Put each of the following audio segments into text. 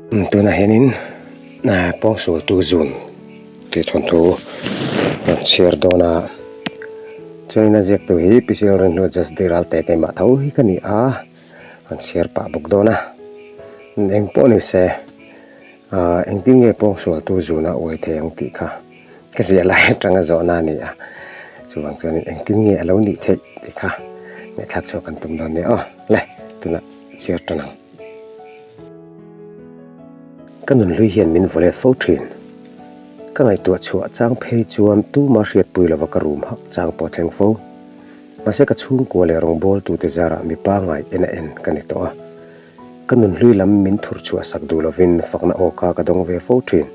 Tunah hianin pawngsual tu zun tih thawnthu rawn chhiar dawn a chuanin a ziaktu hi Pi Silrinhnu Jasdi Ralte keimah tho hi ka ni a rawn chhiar pah bawk dawn a engpawh ni se ah engtin nge pawngsual tu zuna uai thei ang tih kha ka ziah lai atanga zawhna a ni a chuvang chuanin engtin nge a lo nih theih tih kha ngaihthlak chhuak kan tum dawn nia aw le tunah chhiar tan ang. Ka nunhlui hian min vawlet fo thin. Ka ngaihtuah chhuah chang phei chuan tuma hriatpui lova ka rum hak chang pawh a thleng fo. Mahse ka chhungkua leh rawngbawltute zarah mi pangngai en a en ka ni tawh a. Ka nunhlui lam min thur chhuah sak duh lovin fakna awka ka dawng ve fo thin.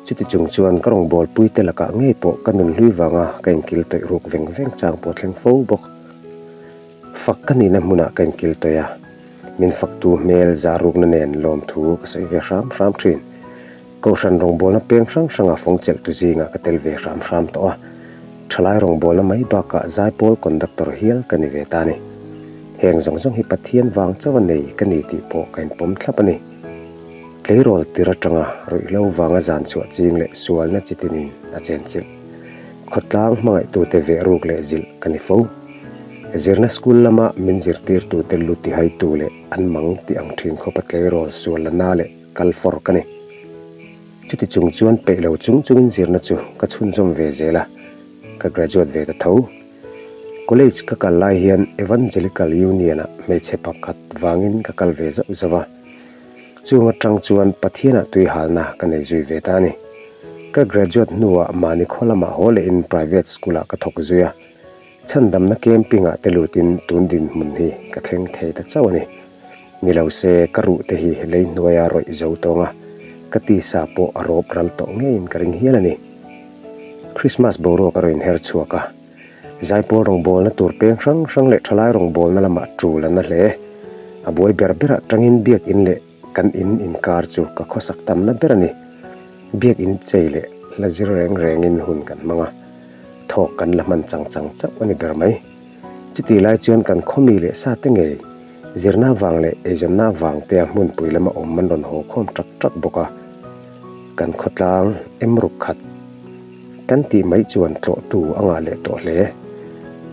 Chuti chung chuan ka rawngbawlpuite lakah ngei pawh ka nunhlui vanga ka inkil tawih ruk veng veng chang pawh a thleng fo bawk. Fak ka nihna hmunah ka inkil tawih a, min faktu hmel zah rukna nen lawmthu ka sawi ve hram hram thin. Kohhran rawngbawlna peng hrang hranga fawng chelhtu zingah ka tel ve hram hram tawh a, thalai rawngbawlna mai bakah zaipawl conductor hial ka ni ve ta a ni. Heng zawng zawng hi Pathian vang chauh a nei ka ni tih pawh ka inpawm thlap a ni. Tleirawl tir atanga ruihhlo vanga zan chhuah ching leh sualna chi tinin a chenchilh. Khawtlang hmangaihtute veh ruk leh zilh ka ni fo. Zirna school lama min zirtirtute lu tihaitu leh an mang tih ang thin khawpa tleirawl sual la na leh kal fawr ka ni. Chuti chung chuan peih lo chung chungin zirna chu ka chhunzawm ve zel a, ka graduate ve ta tho. College ka kal lai hian Evangelical Union-ah hmeichhe pakhat vangin ka kal ve zauh zauh a. Chung atang chuan Pathianah tui halna ka nei zui ve ta a ni. Ka graduate hnuah mahni khaw lamah haw lehin private school-ah ka thawk zui a. Chhandamna camping-ah te lutin tun dinhmun hi ka thleng thei ta chauh a ni. Ni lo se ka ruh te hi lei hnuaia rawih zo tawng a, ka tisa pawh a rawp ral tawh ngeiin ka ring hial a ni. Christmas boruak a rawn inher chhuak a, Zaipawl rawngbawlna tur peng hrang hrang leh thalai rawngbawlna lamah tul a na hle. A buai ber berah tangin biakin leh kan in inkar chu ka khawsak tamna ber a ni. Biakin chei leh hla zir reng rengin hun kan hmang a, thawk kan la hman chang chang chauh a ni ber mai. Chutih lai chuan kan khawmi leh sate ngei, zirna vang leh eizawnna vang tea hmunpui lama awm an rawn haw khawm ṭak ṭak bawk a. Kan khawtlang em ruk khat kan tih mai chuan tlawhtu a ngah leh tawh hle.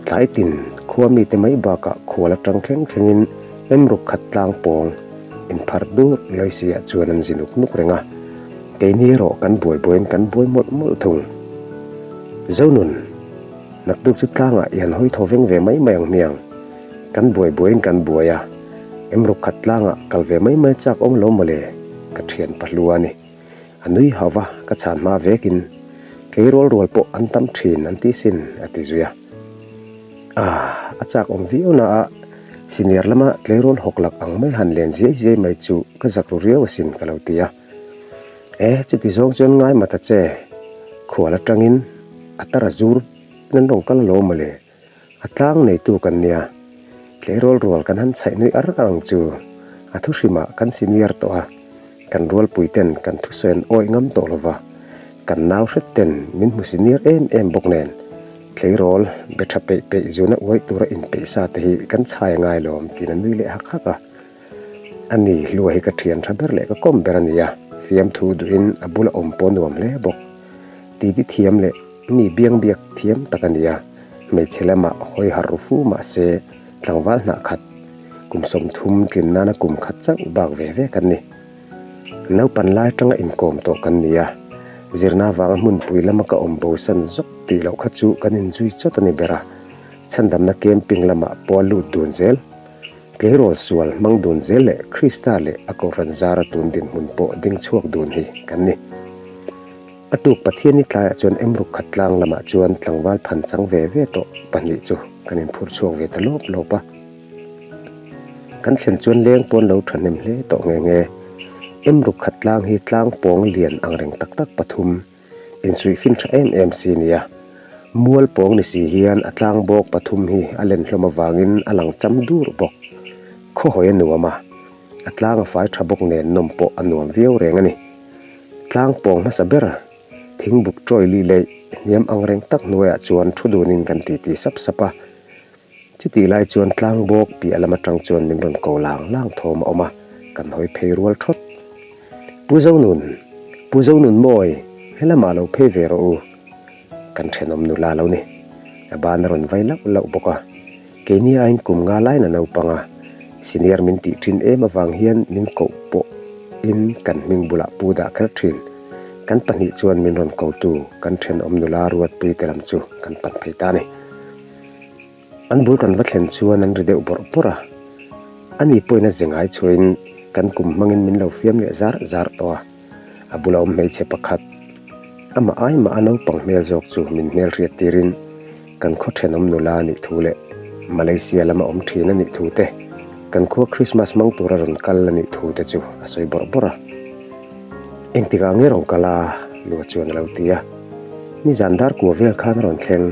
Tlai tin khua mite mai bakah khual atang thleng thlengin em ruk khat tlang pawng inpharh dur Loisia chuan an zi nuk nuk reng a, keini erawh kan buai buaiin kan buai mawlh mawlh thung. Zonun, naktuk chu tlangah i han hawi tho veng ve mai mai ang hmiang. Kan buai buaiin kan buai a, em ruk khat tlangah kal ve mai mai chak awm lo mawle, ka thian pahlu a ni. A nui hauh va, ka chhan hma vekin tleirawl rual pawh an tam thin an ti sin, a ti zui a. Ah, a chak awm viau na a, senior lama tleirawl hawk lak ang mai han len ziai ziai mai chu ka zak ru riau asin ka lo ti a. E, chuti zawng chuan ngai mah ta che, khual atangin a tar a zur nan rawn kal alawm mawle. A tlang neitu kan nia, tleirawl rual kan han chhaih nui ar ar ang chu. A thu hrimah kan senior tawh a, kan rualpui ten kan thusawi an awih ngam tawh lova, kan nau hret ten min hmu senior em em bawk nen, tleirawl be tha peih peih zuna uai tura inpeih sa te hi kan chhai a ngai lawm tiin a nui leh hak hak a. Ani hlua hi ka thian tha ber leh ka kawm ber a ni a, fiamthu duhin a bula awm pawh nuam hle bawk. Titi thiam leh mi biang biak thiam tak a ni a, hmeichhe lamah hawi harh ru fu mah se tlangval hnah khat kum 30 tlin nana kum khat chauh bak ve ve kan ni. Naupan lai atanga inkawm tawh kan ni a, zirna avanga hmunpui lama ka awm bosan zawk tih loh kha chu kan inzui chawt a ni ber a, chhandamna camping lamah pawh a lut dun zel. Tleirawl sual hmang dun zel leh Krista leh a Kohhran zara tun dinhmun pawh ding chhuak dun hi kan ni. A tuk Pathianni tlaiah chuan Emruk khat tlang lamah chuan tlangval phan chang ve ve tawh pahnih chu kan inphur chhuak ve ta lawp lawp a. Kan thlen chuan leng pawn lo thahnem hle tawh nghe nghe. Emruk khat tlang hi tlang pawng lian angreng tak tak pathum insuih fin tha em em si nia. Mual pawng ni si hian a tlang bawk pathum hi a len hlawm avangin a lang cham dur bawk. Khawhawi a nuam a, a tlang a fai tha bawk nen nawm pawh a nuam viau reng a ni. Tlang pawng hmasa ber, thingbuk tawi li leh hniam ang reng tak hnuaiah chuan thu dunin kan titi sap sap a. Chutih lai chuan tlang bawk piah lam atang chuan min rawn ko lang lang thawm a awm a, kan hawi phei rual thawt. Pu Zonun, Pu Zonunmawi, helamah lo phei ve rawh u. Kan thenawm nula lo ni. A ban a rawn vai lauh lauh bawk a. Keini aiin kum nga lain a naupang a. Senior min tih thin em avang hian min koh pawh in kan hming bulah pu dah kher thin. Kan pahnih chuan min rawn kotu kan thenawm nula Ruatpui te lam chu kan pan phei ta a ni. An bul kan va thlen chuan an ri deuh bawrh bawrh a. Ani pawhin a ze ngai chhuahin kan kum hmangin min lo fiam leh zar zar tawh a. A bula awm hmeichhe pakhat, amah ai mah a naupang hmel zawk chu min hmel hriat tirin kan khaw thenawm nula a nih thu leh Malaysia lama awm thin a nih thu te, kan khua Christmas hmang tura rawn kal a nih thu te chu a sawi bawrh bawrh a. Engtikah nge rawn kal a? Lua chuan a lo ti a. Nizan dar kua vel khan a rawn thleng.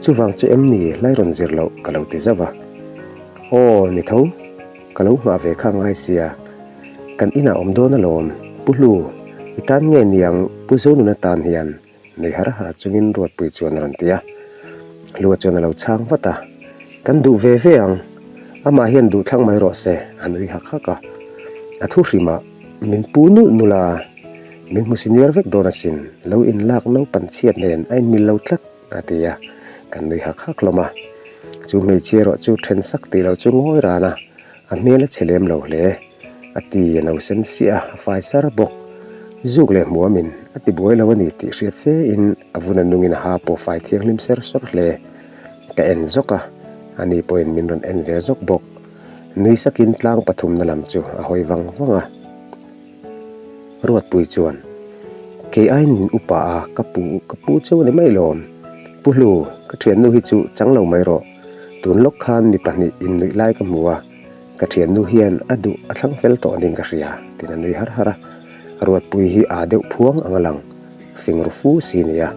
Chuvang chu em ni hlai rawn zir loh ka lo ti zauh a. Aw, ni tho. Ka lo nghah ve kha ngai sia. Kan inah awm dawn alawm, Pu Hlu, i tan nge niang Pu Zonuna tan hian nui har har chungin Ruatpui chuan a rawn ti a. Hlua chuan a lo chhang vat a, Kan duh ve ve ang, amah hian duh thlang mai rawh se, a nui hak hak a. A thu hrimah min pu nulh nulh a, min hmu senior vek dawn asin, lo inlak naupan chhiat nen a inmil lo tlat, a ti a, kan nui hak hak hlawm a. Chu hmeichhia erawh chu then sak tih loh chu ngawi ran a, A hmel a chhe lem lo hle. A ti a no sen siah a, a fai sar bawk. Zuk leh hmuamin a ti buai lo a ni tih hriat fe in a vun a nungin a ha pawh fai thianghlim ser sawr hle. Ka en zawk a, ani pawhin min rawn en ve zawk bawk. Nui sakin tlang pathumna lam chu a hawi vang vang a. Ruatpui chuan, Kei aiin min upa a, ka pu ka pu cheu a ni mai lawm. Pu Hlu, ka thiannu hi chu chang lo mai rawh. Tun lawk khan mi pahnih innuih lai ka hmu a, ka thiannu hian a duh a thlang fel tawh ning ka hria, tiin a nui har har a. Ruatpui hi aa deuh phuang ang a lang, fing ru fu si nia.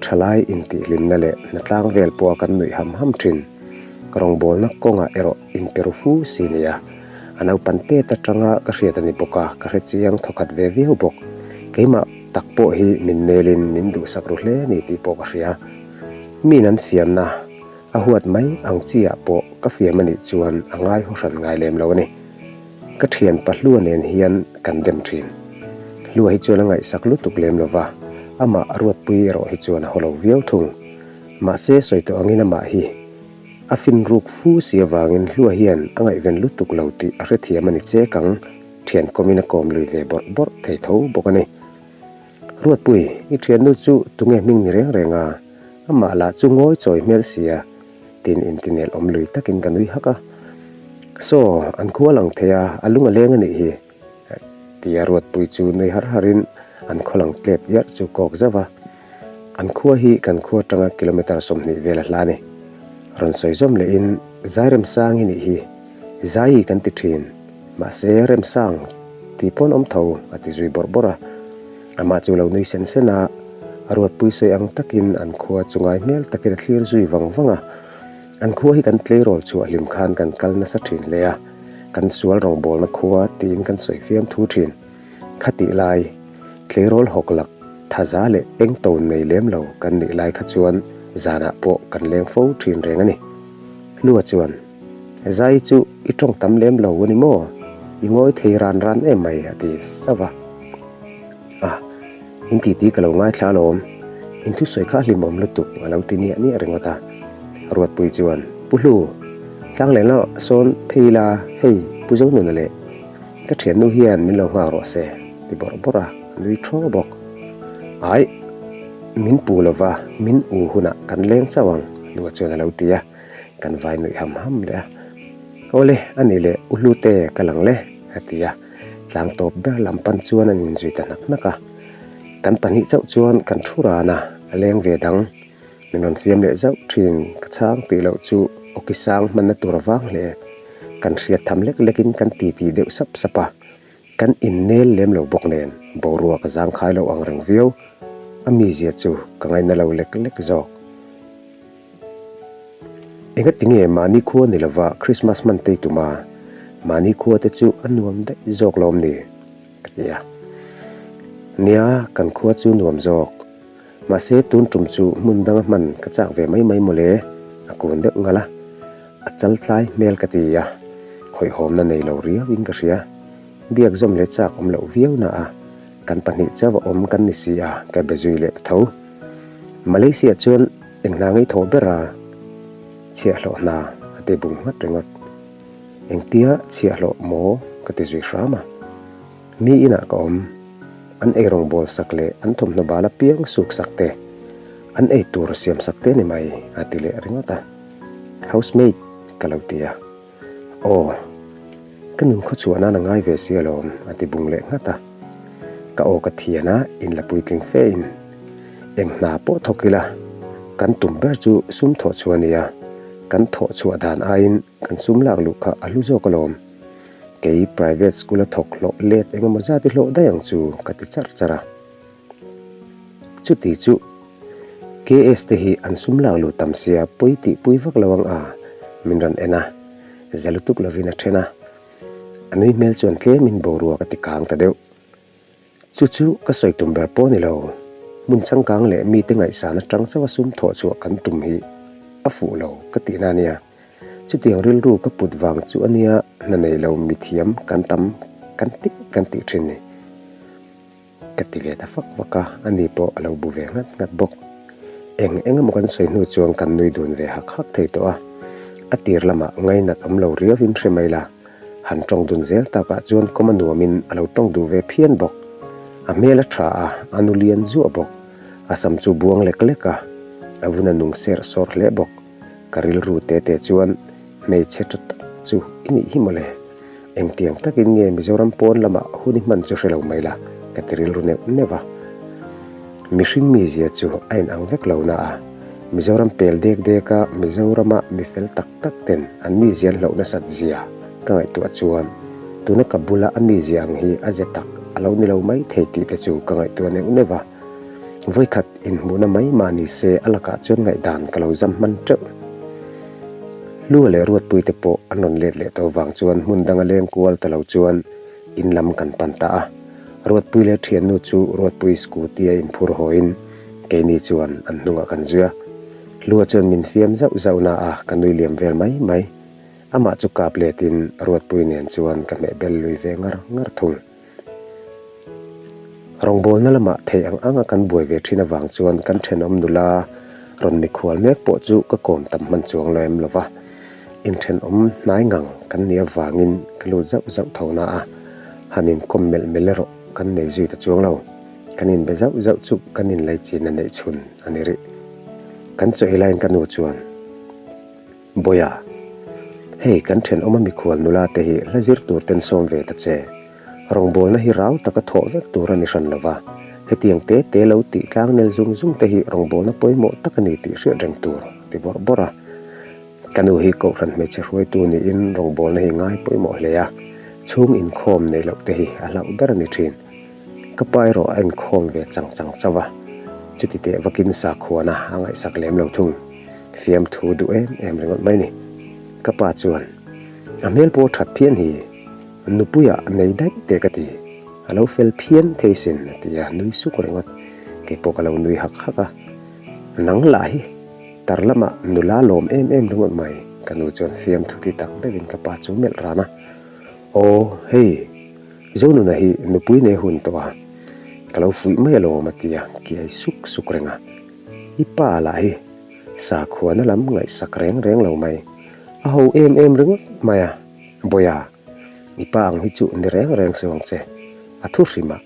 Thalai intihhlimna leh hnatlang vel pawha kan nuih ham ham thin. Rawngbawlna kawngah erawh inpe ru fu si nia. A naupan tet atanga ka hriat a ni bawk a, ka hre chiang thawkhat ve viau bawk. Keimah tak pawh hi min nelin min duhsak ru hle a ni tih pawh ka hria. Min an fiamna a huat mai ang chi ah pawh ka fiam a nih chuan a ngai haw hran ngai lem lo a ni. Ka thian pa Hlua nen hian kan dem thin. Hlua hi chuan a ngaihsak lutuk lem lo va, amah a ruatpui erawh hi chuan a haw lo viau thung. Mahse sawi tawh angin amah hi a fin ruk fu si avangin Hlua hian a ngaihven lutuk lo tih a hrethiam a ni chek ang, thian kawmin a kawm lui ve bawrh bawrh thei tho bawk a ni. Ruatpui, i thiannu chu tunge hming ni reng reng a? Amah lah chu ngawi chawi hmel sia, tin intinel awm lui takin ka nui hak a. Saw, an khua lang thei a, a lung a leng a nih hi, tia Ruatpui chu nui har harin an khaw lang tlep iarh chu kawk zauh a. An khua hi kan khua atanga kilometre 20 vel a hla a ni. Rawn sawi zawm lehin, Zai Remsang i nih hi, Zai kan ti thin, mahse Remsang tih pawn awm tho, a ti zui bawrh bawrh a. Amah chu lo nui sen sen a, a ruatpui sawi ang takin an khua chu ngai hmel takin a thlir zui vang vang a. An khua hi kan tleirawl chhuah hlim khan kan kal nasa thin hle a, kan sual rawngbawlna khua tiin kan sawi fiam thu thin. Khatih lai, tleirawl hawk lak thaza leh eng to nei lem lo kan nih lai kha chuan zanah pawh kan leng fo thin reng a ni. Hlua chuan, Zai chu i tawng tam lem lo a ni maw? I ngawi thei ran ran em mai a ti sauh a. A, in titi ka lo ngaithla alawm, in thusawi kha a hlimawm lutuk a lo ti niah niah ringawt a. Ruatpui chuan, Pu Hlu, tlang leh lamah sawn phei ila, hei Pu Zonuna leh ka thiannu hian min lo nghak rawh se ti bawrh bawrh a, a nui thaw bawk. Aih, min pu lova min u hunah kan leng chauh ang, Hlua chuan a lo ti a. Kan vai nuih ham ham leh a, Awle, a nih leh u Hlute ka lang le, a ti a. Tlang tawp ber lam pan chuan an inzui ta hnak hnak a. Kan pahnih chauh chuan kan thu ran a, a leng ve dang. Min rawn fiam leh zauh thin, ka chhang tih loh chu awki sang hmanna tur a vang hle. Kan hriat tham lek lekin kan titi deuh sap sap a. Kan innel lem lo bawk nen boruak a zangkhai lo ang reng viau. A mizia chu ka ngaina lo lek lek zawk. Engati nge mahni khua ni lova Christmas hman tei tuma mahni khua te chu a nuam daih zawk lawm ni? ka ti a. Nia, kan khua chu nuam zawk. Mahse tun tum chu hmun danga hman ka chak ve mai mai mawle, a kun deuh ngal a. A chal tlai hmel ka ti a, hawihhawmna nei lo riauin ka hria. Biak zawm leh chak awm loh viau na a, kan pahnih chauh a awm kan ni si a, ka be zui leh ta tho. Malaysia chuan eng hna ngei thawh ber a chhiahhlawh hna a ti bung nghat ringawt. Engtia chhiahhlawh maw ka ti zui hram a. Mi inah ka awm, an eirawng bawl sak leh an thawmhnaw bal apiang suk sak te, an ei tur siam sak te ni mai a ti leh ringawt a. Housemaid ka lo ti a. Aw, ka nun khaw chhuah nan a ngai ve si alawm, a ti bung leh nghat a. Ka aw ka thian a, in la puitling fe in. Eng hna pawh thawk ila, kan tum ber chu sum thawh chhuah a nia, kan thawh chhuah dan aiin kan sum lak luh kha a hlu zawk alawm. Kei private school a thawk hlawh let engemaw zat i hlawh daih ang chu, ka ti charh charh a. Chuti chu KS te hi an sum lak luh tam sia pawi tih pui vak lo ang a, min rawn en a, za lutuk lovin a then a. A nui hmel chuan tlemin boruak a ti kang ta deuh. Chu chu ka sawi tum ber pawh a ni lo, hmun changkang leh mite ngaihsan atang chauha sum thawh chhuah kan tum hi a fuh lo ka tihna a nia. Chutiang rilru ka put vang chu a nia hna nei lo mithiam kan tam kan tih kan tih thin ni. Ka ti ve ta fak fak a, ani pawh a lo bu ve nghat nghat bawk. Eng eng emaw kan sawi hnu chuan kan nui dun ve hak hak thei tawh a, a tir lamah ngainat awm lo riauin hre mai la, han tawng dun zel takah chuan kawm a nuamin a lo tawng duh ve phian bawk. A hmel a tha a, a nu lian zuah bawk. A sam chu buang lek lek a, a vun a nung serh sawrh hle bawk. Ka rilru te te chuan hmeichhe tha tak chu i nih hi mawle. Engtiang takin nge Mizoram pawn lamah hun i hman chu hre lo mai la, ka ti rilru neuh neuh a. Mihring mizia chu a inang vek lo na a, Mizoram pel dek dek a Mizorama mi fel tak tak ten an mizia an hlauh nasat zia ka ngaihtuah chuan tuna ka bula a mizia ang hi a ze tak a lo ni lo mai thei tih te chu ka ngaihtuah neuh neuh a. Vawikhat inhmuhna mai mah ni se a lakah chuan ngaihdan ka lo zam hman teuh. Hlua leh Ruatpuite pawh an rawn let leh tawh vang chuan hmun danga leng kual ta lo chuan in lam kan pan ta a. Ruatpui leh thiannu chu Ruatpui scooty a inphur hawiin keini chuan an hnungah kan zui a. Hlua chuan min fiam zauh zauh na a ka nui liam vel mai mai. Amah chu kap letin Ruatpui nen chuan ka hmeh bel lui ve ngar ngar thung. Rawngbawlna lamah theih ang anga kan buai ve thin avang chuan kan thenawm nula rawn mikhual mek pawh chu ka kawm tam hman chuang lo em lova. Inthenawm hnai ngang kan nih avangin ka lut zauh zauh tho na a, han inkawm melh melh erawh kan nei zui ta chuang lo. Kan inbe zauh zauh chu kan inlaichin a neih chhun a ni rih. Kan chaw ei laiin ka nu chuan. Bawiha, hei kan thenawma mikhual nula te hi hla zir tur ten sawm ve ta che. Rawngbawlna hi rau taka thawh vek tur a ni hran lova, hetiang te te lo tih tlang nel zung zung te hi rawngbawlna pawimawh tak a ni tih hriat reng tur a ti bawrh bawrh a. Ka nu hi Kohhran hmeichhe hruaitu niin rawngbawlna hi ngai pawimawh hle a, chhung inkhawm neih loh te hi a hlauh ber a ni thin. Ka pa erawh a inkhawm ve chang chang chauh a, chuti teh vakin sakhuana a ngaihsak lem lo thung. Fiamthu duh em em ringawt mai ni. Ka pa chuan, A hmel pawh that phian hi, nupuiah nei daih teh ka ti. A lo fel phian thei sin a ti a, nui suk ringawt. Kei pawh ka lo nui hak hak a. Nang lah hi, tar lamah nula lawm em em ringawt mai, ka nu chuan fiamthu ti tak deuhin ka pa chu melh ran a. Aw, hei, Zonuna hi nupui nei hun tawh a, ka lo fuih mai alawm a ti a, kiai suk suk reng a. I pa lah hi sakhuana lam ngaihsak reng reng lo mai, a ho em em ringawt mai a, Bawiha, i pa ang hi chu ni reng reng suh ang che, a thu hrim a,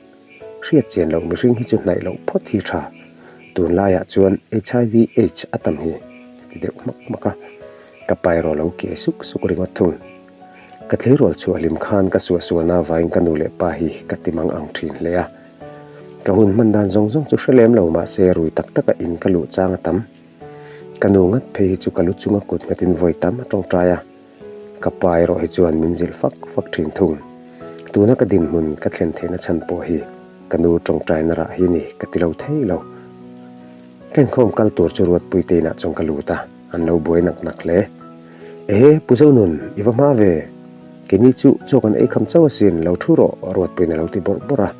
hriat chian loh mihring hi chu hnaih loh phawt hi tha, tunlaiah chuan HIV aids a tam hi a ti deuh hmak hmak a, ka pa erawh lo kiai suk suk ringawt thung. Ka tleirawl chhuah hlim khan ka suahsualna avangin ka nu leh pa hi ka ti mang ang thin hle a. Ka hun hman dan zawng zawng chu hre lem lo mahse rui tak taka in ka luh chang a tam. Ka nu ngat phei hi chu ka lu chunga kut nghatin vawi tam a tawngtai a. Ka pa erawh hi chuan min zilh fak fak thin thung. Tuna ka dinhmun ka thlen theihna chhan pawh hi ka nu tawngtaina rah hi ni ka ti lo thei lo. Ka inkhawm kal tur chu Ruatpui te inah chuan ka lut a, an lo buai nak nak hle. Ehe, Pu Zonun, i va hma ve. Keini chu chaw kan ei kham chauh asin, lo thu rawh, Ruatpuiin a lo ti bawrh bawrh a.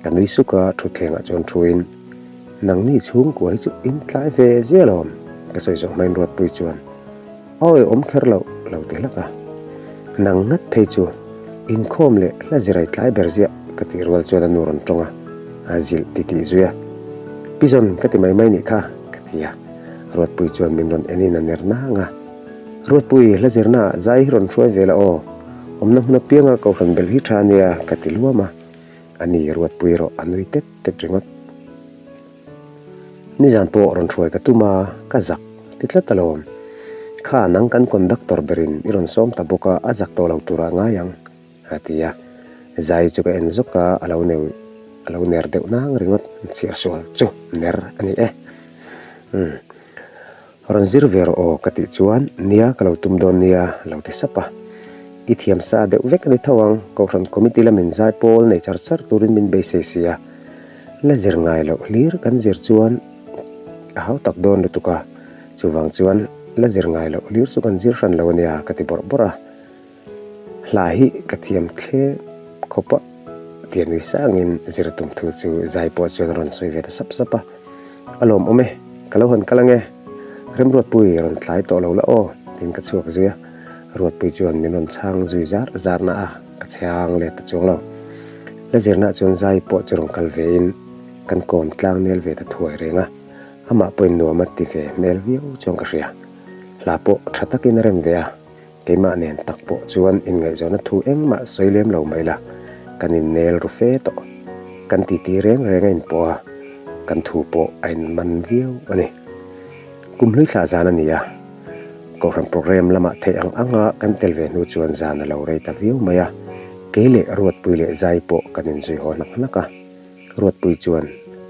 Ka nui suk a, thutthlengah chuan thuin, Nangni chhungkua hi chu in tlai ve zia alawm, ka sawi zawh hmain Ruatpui chuan, Awi, awm kher loh, lo ti hlak a. Nang ngat phei chu. Inkhawm leh hla zirai tlai ber ziah ka tih rual chuan a nu rawn tawng a, a zilh titih zui a. Pi Zawn ka ti mai mai nih kha, ka ti a. Ruatpui chuan min rawn enin a ner nang a. Ruatpui, hla zirna ah zai hi rawn hruai ve la aw, awmna hmun apianga kohhran belh hi tha ania, ka ti luam a. A ni, Ruatpui erawh a nui tet tet ringawt. Nizan pawh rawn hruai ka tum a, ka zak ti tlat alawm. Kha nang kan conductor berin i rawn sawm ta bawk a, a zak tawh lo turah ngai ang, a ti a. Zai chu ka en zawk a, a lo neu a lo ner deuh nang ringawt, chhiar sual chu ner a ni e. Umm. Rawn zir ve rawh aw ka tih chuan nia ka lo tum dawn nia lo ti sap a. I thiam sa deuh vek a ni tho ang, Kohhran Committee lamin zai pawl nei char char turin min beisei si a. La zir ngai loh hlir kan zir chuan a hau tak dawn lutuk a, chuvang chuan la zir ngai loh hlir chu kan zir hran lo a nia ka ti bawrh bawrh a. Hla hi ka thiam thleng khawp a, tia nui sangin zir tum thu chu zai pawh chuan a rawn sawi ve ta sap sap a. A lawmawm e, ka lo han kal ange, Remruatpui rawn tlai tawh lo la aw, tiin ka chhuak zui a. Ruatpui chuan min rawn chhang zui zar zar na a, ka chhang let ta chuang lo. La zirna chuan zai pawh chu rawn kal vein kan kawm tlang nel ve ta thuai reng a, amah pawhin nuam a ti ve hmel viau chuan ka hria. Hla pawh tha takin a rem ve a. Keimah nen tak pawh chuan inngaihzawnna thu engmah sawi lem lo mai la, kan innel ru fe tawh. Kan titi reng reng a inpawh a, kan thu pawh a inman viau a ni. Kum hlui thlah zan a ni a, Kohhran programme lamah theih ang anga kan tel ve hnu chuan zan a lo rei ta viau mai a, kei leh Ruatpui leh Zai pawh kan inzui haw hnak hnak a. Ruatpui chuan,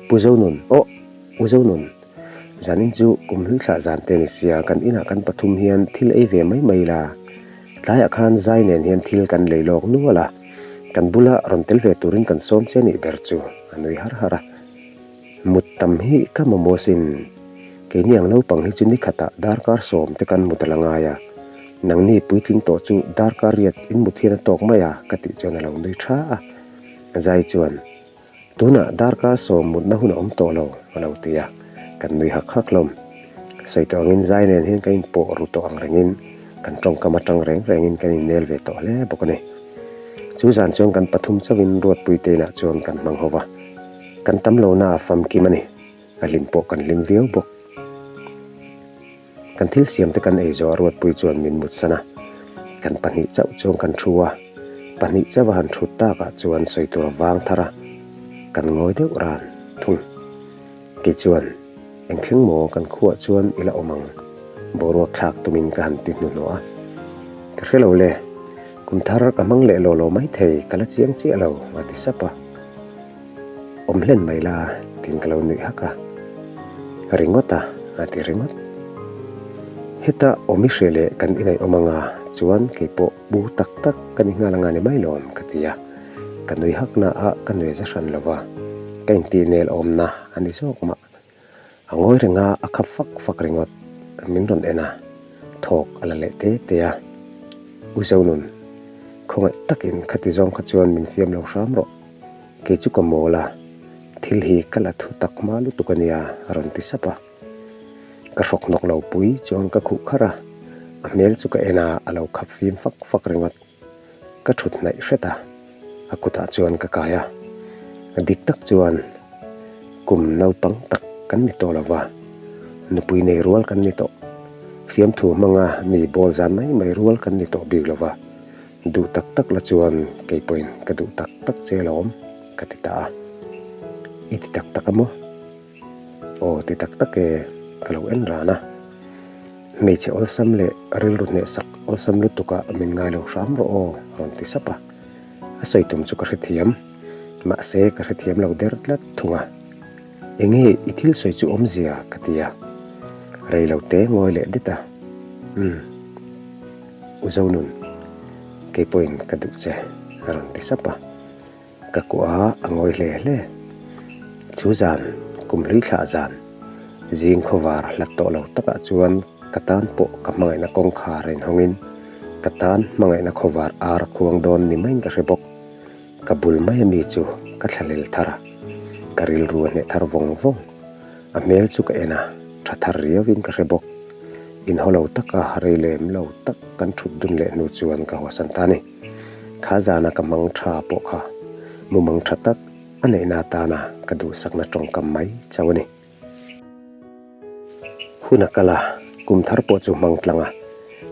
Pu Zonun, aw! U Zonun, Zanin chu kum hlui thlah zan te ni sia, kan inah kan pathum hian thil ei ve mai mai la. Tlaiah khan zai nen hian thil kan lei lawk nual a, kan bula rawn tel ve turin kan sawm che nih ber chu a nui har har a. Mut tam hi ka mamawh sin, keini ang naupang hi chu ni khatah darkar sawm te kan mut a la ngai a, nangni puitling tawh chu darkar riat in mut hian a tawk mai a ka tih chuan a lo nui tha a. Zai chuan. Tunah darkar sawm mutna hun a awm tawh lo, a lo ti a, kan nui hak hak hlawm. Sawi tawh angin zai nen hian kan inpawh ru tawh ang rengin kan tawngkam atang reng rengin kan innel ve tawh hle bawk a ni. Chu zan chuan kan pathum chauhin Ruatpui te inah chuan kan hmang ho va, kan tam lohna a famkim a ni, a hlim pawh kan hlim viau bawk. Kan thil siam te kan ei zawh a Ruatpui chuan min mutsan a, kan pahnih chauh chuan kan thu a, pahnih chauh a han thut takah chuan sawi tur a vang thar a, kan ngawi deuh ran thung. Kei chuan, Eng thleng maw kan khuah chuan i la awm ang, boruak thlak tumin ka han ti hnuhnawh a. Ka hre lo le, kum thar ka hmang leh law law maithei ka la chiang chiah lo, a ti sap a. Awm hlen mai la tiin ka lo nuih hak a, ringawt a a ti ringawt. Heta awm i hre leh kan inei awm anga chuan kei pawh bu tak tak ka ni nghal anga ni mai lawm ka ti a, ka nui hak na a ka nui za hran lo va, ka intih nel awmna a ni zawk mah. A ngawi reng a, a khap fak fak ringawt. Min rawn en a, thawk a la leh te te a. U Zonun, khawngaih takin khati zawng kha chuan min fiam lo hram rawh. Kei chu ka mawl a, thil hi ka la thu tak hma lutuk a nia, a rawn ti sap a. Ka hrawk hnawk lo pui chuan ka khuh kharh a, a hmel chu ka en a, a lo khap fim fak fak ringawt. Ka thut hnaih hret a, a kutah chuan ka kai a. Dik tak chuan kum naupang tak kan ni tawh lo va, nupui nei rual kan ni tawh. Fiamthu hmanga mi bawl zan mai mai rual kan ni tawh bik lo va, duh tak tak la chuan kei pawhin ka duh tak tak che alawm ka ti ta a. I ti tak tak a maw? Aw ti tak tak e, ka lo en ran a. Hmeichhe awlsam leh rilru hnehsak awlsam lutuk ah min ngai lo hram rawh aw a rawn ti sap a. A sawi tum chu ka hrethiam, mahse ka hrethiam lo der tlat thung a. Enge i thil sawi chu awmzia ka ti a. Rei lo te ngawi leh det a. Umm. U Zonun, kei pawhin ka duh che a rawn ti sap a. Ka kuah a ngawi hle hle. Chu zan, kum hlui thlah zan, zing khawvar hlat tawh lo takah chuan ka tan pawh ka hmangaihna kawngkhar a inhawngin ka tan hmangaihna khawvar ar a khuang dawn ni maiin ka hre bawk. Ka bul mai ami chu ka thlahlel thar a, ka rilru a hneh thar vawng vawng. A hmel chu ka en a, tha thar riauin ka hre bawk. Inhaw lo taka rei lem lo tak kan thut dun leh hnu chuan ka haw san ta a ni. Kha zana ka hmang tha pawh kha mumang tha tak a neihna atana ka duhsakna tawngkam mai chauh a ni. Hun a kal a, kum thar pawh chu hmang tlang a,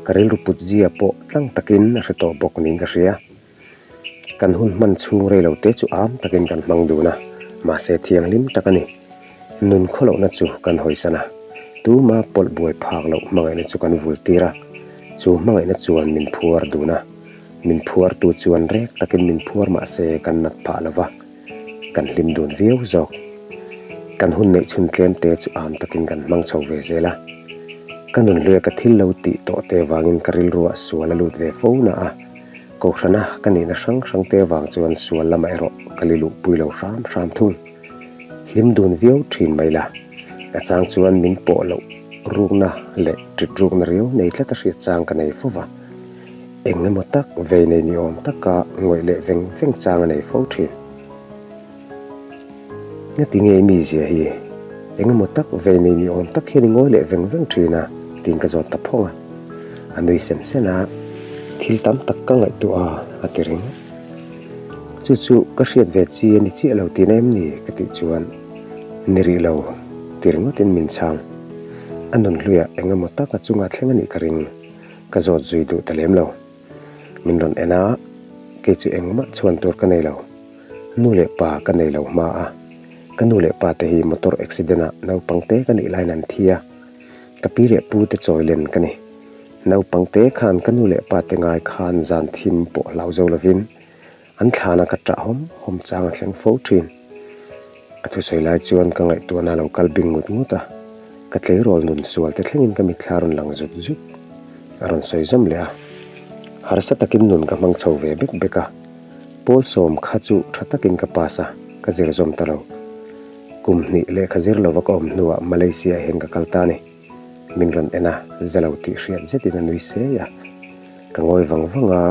ka rilru put zia pawh tlang takin a hre tawh bawk niin ka hria. Kan hun hman chhung rei lo te chu am takin kan hmang dun a, mahse thianghlim tak a ni. Nun khawlohna chu kan hawisan a, tuma pawlh buai phak loh hmangaihna chu kan vul tir a, chu hmangaihna chuan min phuar dun a, min phuartu chuan rek takin min phuar mahse kan nat phah lo va. Kan hlim dun viau zawk. Kan hun neih chhun tlem te chu am takin kan hmang chho ve zel a. Ka nun hluia ka thil lo tih tawh te vangin ka rilruah sual a lut ve fo na a. Kohhrana ka nihna hrang hrang te vang chuan sual lamah erawh ka li luhpui lo hram hram thung. Hlim dun viau thin mai la. A chang chuan min pawh loh rukna leh ṭit rukna riau nei tlat a hriat chang ka nei fo va. Eng emaw tak vei nei ni awm taka ngawih leh veng veng chang a nei fo thin. Ngati nge i mizia hi? Eng emaw tak vei nei ni awm tak hian i ngawi leh veng veng thin a? tiin ka zawt ta phawng a. A nui sen sen a, Thil tam tak ka ngaihtuah a, a ti ringawt. Chu chu ka hriat ve chi a ni chiah lo tihna em ni? ka tih chuan, Ni rih lo, ti ringawtin min chhang. A nun hluiah eng emaw tak a chunga thleng a nih ka ring. Ka zawt zui duh ta lem lo. Min rawn en a, kei chu engmah chhuan tur ka nei lo. Nu leh pa ka nei lo hma a, ka nu leh pa te hi motor accident ah naupang te ka nih laiin an thi a, ka pi leh pu te chawi len ka ni. Naupang te khan ka nu leh pa te ngai khan zan thim pawh hlau zo lovin An thlana ka ṭah hawm hawm chang a thleng fo ṭhin. A thusawi lai chuan ka ngaihtuahna a lo kal bing ngut ngut a, ka tleirawl nun sual te thlengin ka mitthla a rawn lang zut zut. A rawn sawi zawm leh a, harsa takin nun ka hmang chho ve bek bek a, pawl sawm kha chu ṭha takin ka pass a, ka zir zawm ta lo. Kum hnih lehkha zir lova ka awm hnuah Malaysia ah hian ka kal ta a ni. Min rawn en a, za lo tih hriat zetin a nui sei a. Ka ngawi vang vang a,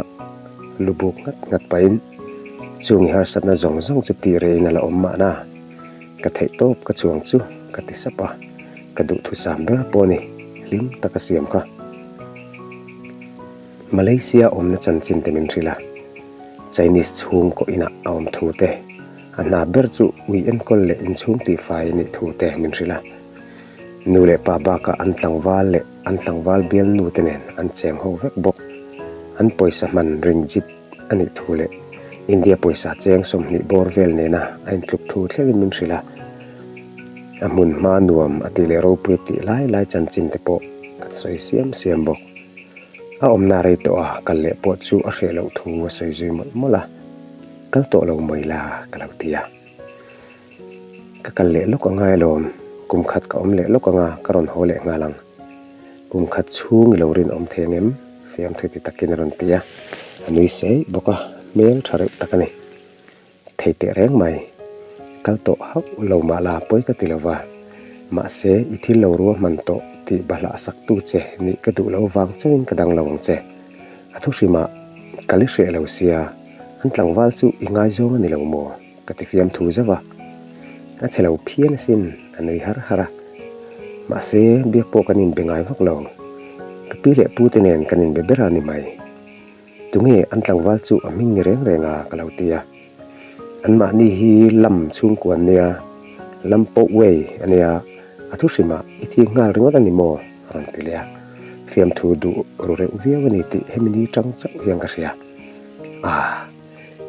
lu buk nghat nghat pahin chung i harsatna zawng zawng chu tih rehin a la awm mahna. Ka theih tawp ka chuang chu ka ti sap a, ka duhthusam ber pawh a ni, hlim taka siam kha. Malaysia awmna chanchin te min hrilh a, Chinese chhungkaw inah a awm thu te, a hna ber chu ui enkawl leh inchhung tihfai a nih thu te min hrilh a. Nu leh pa bakah an tlangval leh an tlangval bialnu te nen an cheng ho vek bawk. An pawisa hman ringjit a nih thu leh India pawisa cheng 20 bawr vel nena a intluk thu thlengin min hrilh a. A hmun hma nuam a tih leh ropui a tih lai lai chanchin te pawh a sawi siam siam bawk. A awmna rei tawh a kal leh pawh chu a hreh loh thu a sawi zui mawlh mawlh a. Kal tawh lo mai la ka lo ti a. Ka kal leh lawk angai alawm, kum khat ka awm leh lawk anga ka rawn haw leh nghal ang. Kum khat chhung i lo rinawm thei ang em? Fiamthu ti takin a rawn ti a, a nui sei bawk a, hmel tha reuh tak a ni. Thei teh reng mai, kal tawh hauh lo mah la pawi ka ti lo va, mahse i thil lo ruahman tawh tih bahlah sak tu che nih ka duh lo vang chauhin ka dang lo ang che. A thu hrimah kal i hreh lo sia, an tlangval chu i ngaizawng a ni lo maw? Ka ti fiam thu zauh a, a chhe lo phian asin a nui har har a. Mahse, biak pawh kan inbe ngai vak lo. Ka pi leh pu te nen kan inbe ber a ni mai. Tunge an tlangval chu a hming ni reng reng a ka lo ti a. Anmahni hi lam chhungkua an nia, lam pawh uai a nia, a thu hrimah i thi nghal ringawt a ni maw? a rawn ti leh a. Fiamthu duh ru reuh viau a ni tih hemi ni tang chauh hian ka hria. Aah.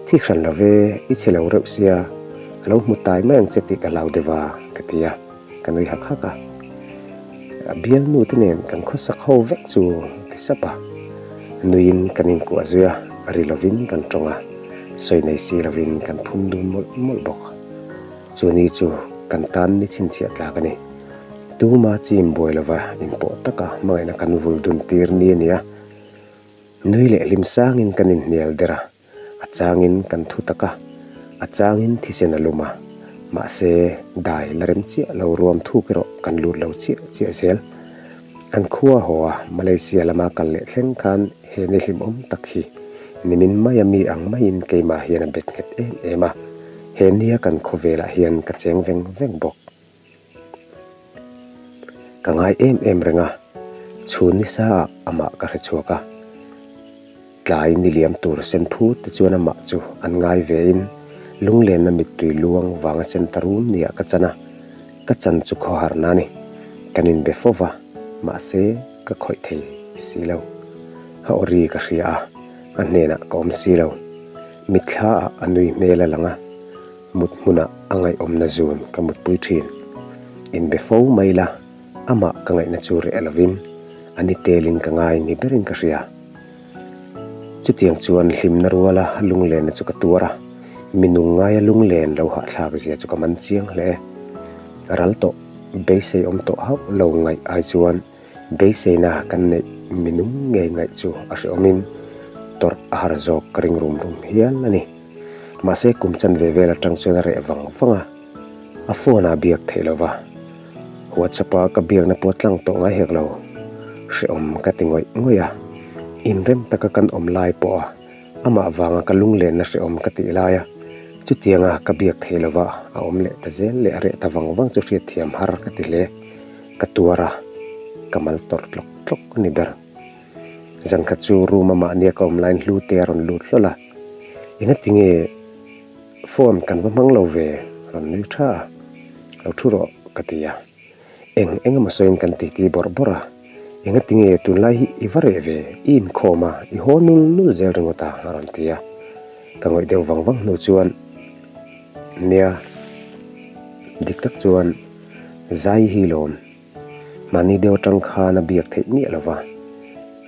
Thik hran lo ve, i chhe lo reuh sia, a lo hmu tai mai ang che tih ka hlau deuh a, ka ti a, ka nui hak hak a. A bialnu te nen kan khawsak ho vek chu ti sap a, nuiin kan inkuah zui a, ri lovin kan tawng a, sawi nei si lovin kan phun dun mawlh mawlh bawk. Chu ni chu kan tan ni chhinchhiah tlak a ni. Tuma chim buai lova inpawh taka hmangaihna kan vul dun tir ni a ni a. Nui leh hlim sangin kan inhnial der a, a changin kan thu tak a, a changin thisen a lum a, mahse dai la rem chiah lo ruam thuk erawh kan lut lo chiah chiah zel. An khua haw a, Malaysia lama kal leh thleng khan he ni hlimawm tak hi nimin maia mi ang maiin keimah hian a bet nghet em em a, he nia kan khawvelah hian ka cheng veng veng bawk. Ka ngai em em reng a, chhun nisa ah amah ka hre chhuak a. Tlai ni liam tur sen phut te chuan amah chu an ngai vein lunglenna mittui luang vanga sen ta rum nia ka chan a, ka chan chu khawharna a ni. Kan inbe fo va, mahse ka khawih thei si lo. A aw ri ka hria a, a hnenah ka awm si lo. Mitthla ah a nui hmel a lang a, mut hmunah a ngaihawmna zun ka mutpui thin. Inbe fo mai la, amah ka ngaihna chu reh lovin a ni telin ka ngai ni berin ka hria. Chutiang chuan hlimna ruala lunglenna chu ka tuar a, mi nung ngaia lunglen lo hahthlak zia chu ka man chiang hle. Ral tawh, beisei awm tawh hauh lo ngaih ai chuan beiseina kan neih mi nung ngei ngaih chu a hrehawmin tawrh a har zawk ka ring rum rum hial a ni. Mahse kum chanve vel atang chuan a reh vang vang a. A phone a biak theih lo va, WhatsApp a ka biakna pawh tlang tawh ngai hek lo. Hrehawm ka ti ngawih ngawih a, inrem taka kan awm lai pawh a amah vanga ka lunglenna hrehawm ka tih lai a, chutianga ka biak theih lo va a awm leh ta zel leh a reh ta vang vang chu hriatthiam har ka ti hle. Ka tuar a, ka mal tawrh tlawk tlawk a ni ber. Zankhat chu room a mahnia ka awm laiin hlute a rawn lut hlawl a, engatinge Phone kan va hmang lo ve, rawn nui tha a, lo thu rawh ka ti a. Eng eng emaw sawiin kan titi bawrh bawrh a, engatinge tunlai hi i va reh ve, i inkhawm a, i haw nul nul zel ringawt a, a rawn ti a. Ka ngawih deuh vang vang hnu chuan, Nia, dik tak chuan zai hi lawm. Mahni deuh atang khan a biak theih miah lo va,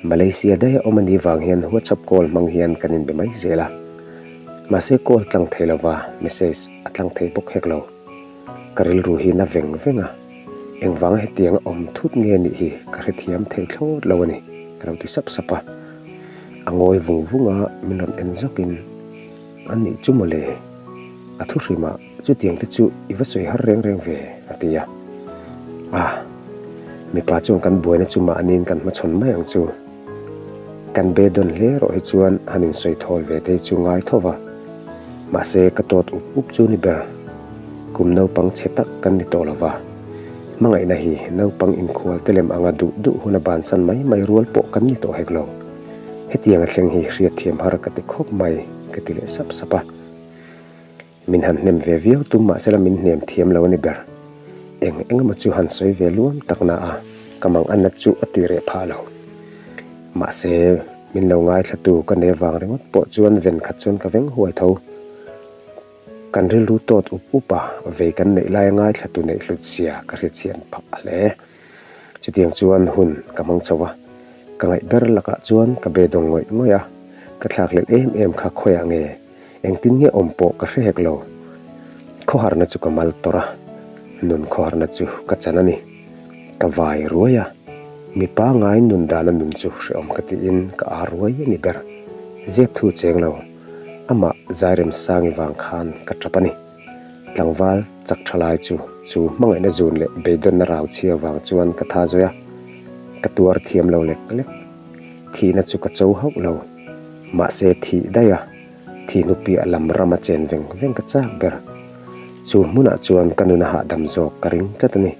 Malaysia daih a awm a nih vang hian WhatsApp call hmang hian kan inbe mai zel a. Mahse call tlang thei lo va, message a tlang thei bawk hek lo. Ka rilru hi na veng veng a, engvanga hetiang a awm thut nge nih hi ka hrethiam thei thlawt lo a ni, ka lo ti sap sap a. A ngawi vung vung a, min rawn en zawkin, A nih chu mawle, a thu hrimah Chutiang te chu i va sawi har reng reng ve, a ti a. Ah, mipa chuan kan buaina chu mahniin kan hmachhawn mai ang chu. Kan be dawn hle rawh hi chuan han insawi thawl ve te hi chu ngai tho va. Mahse, ka tawt up up chu ni ber. Kum naupang chhe tak kan ni tawh lo va. Hmangaihna hi naupang inkhual te lem anga duh duh huna bansan mai mai rual pawh kan ni tawh hek lo. Hetiang a thleng hi hriatthiam har ka ti khawp mai, ka ti leh sap sap a. Min han hnem ve viau tum mahsela min hnem thiam lo a ni ber. Eng eng emaw chu han sawi ve luam tak na a, ka mang a nat chu a ti reh phah lo. Mahse, min lo ngaithlatu ka nei vang ringawt pawh chuan ven khat chuan ka veng huai tho. Kan rilru tawt up up a, vei kan neih laia ngaithlatu neih hlut zia ka hriatchhian phah hle. Chutiang chuan hun ka hmang chho a, ka ngaih ber lakah chuan ka be dawng ngawih ngawih a, ka thlakhlelh em em kha khawiah nge? Engtin nge awm pawh ka hre hek lo. Khawharna chu ka mal tawrh a, nun khawharna chu ka chan a ni. Ka vai ruai a, mi pangai nun dana nun chu hrehawm ka tiin ka ar ruai a ni ber. Zep thu cheng lo, amah Zairemsangi vang khan ka tap a ni. Tlangval chak tha lai chu chu hmangaihna zun leh beidawnna rau chhia vang chuan ka tha zawi a, ka tuar thiam lo lek lek. Thihna chu ka cho hauh lo. Mahse thih daih a, thih hnu piah lam rama chen veng veng ka chak ber. Chu hmunah chuan ka nuna hahdam zawk ka ring tlat a ni.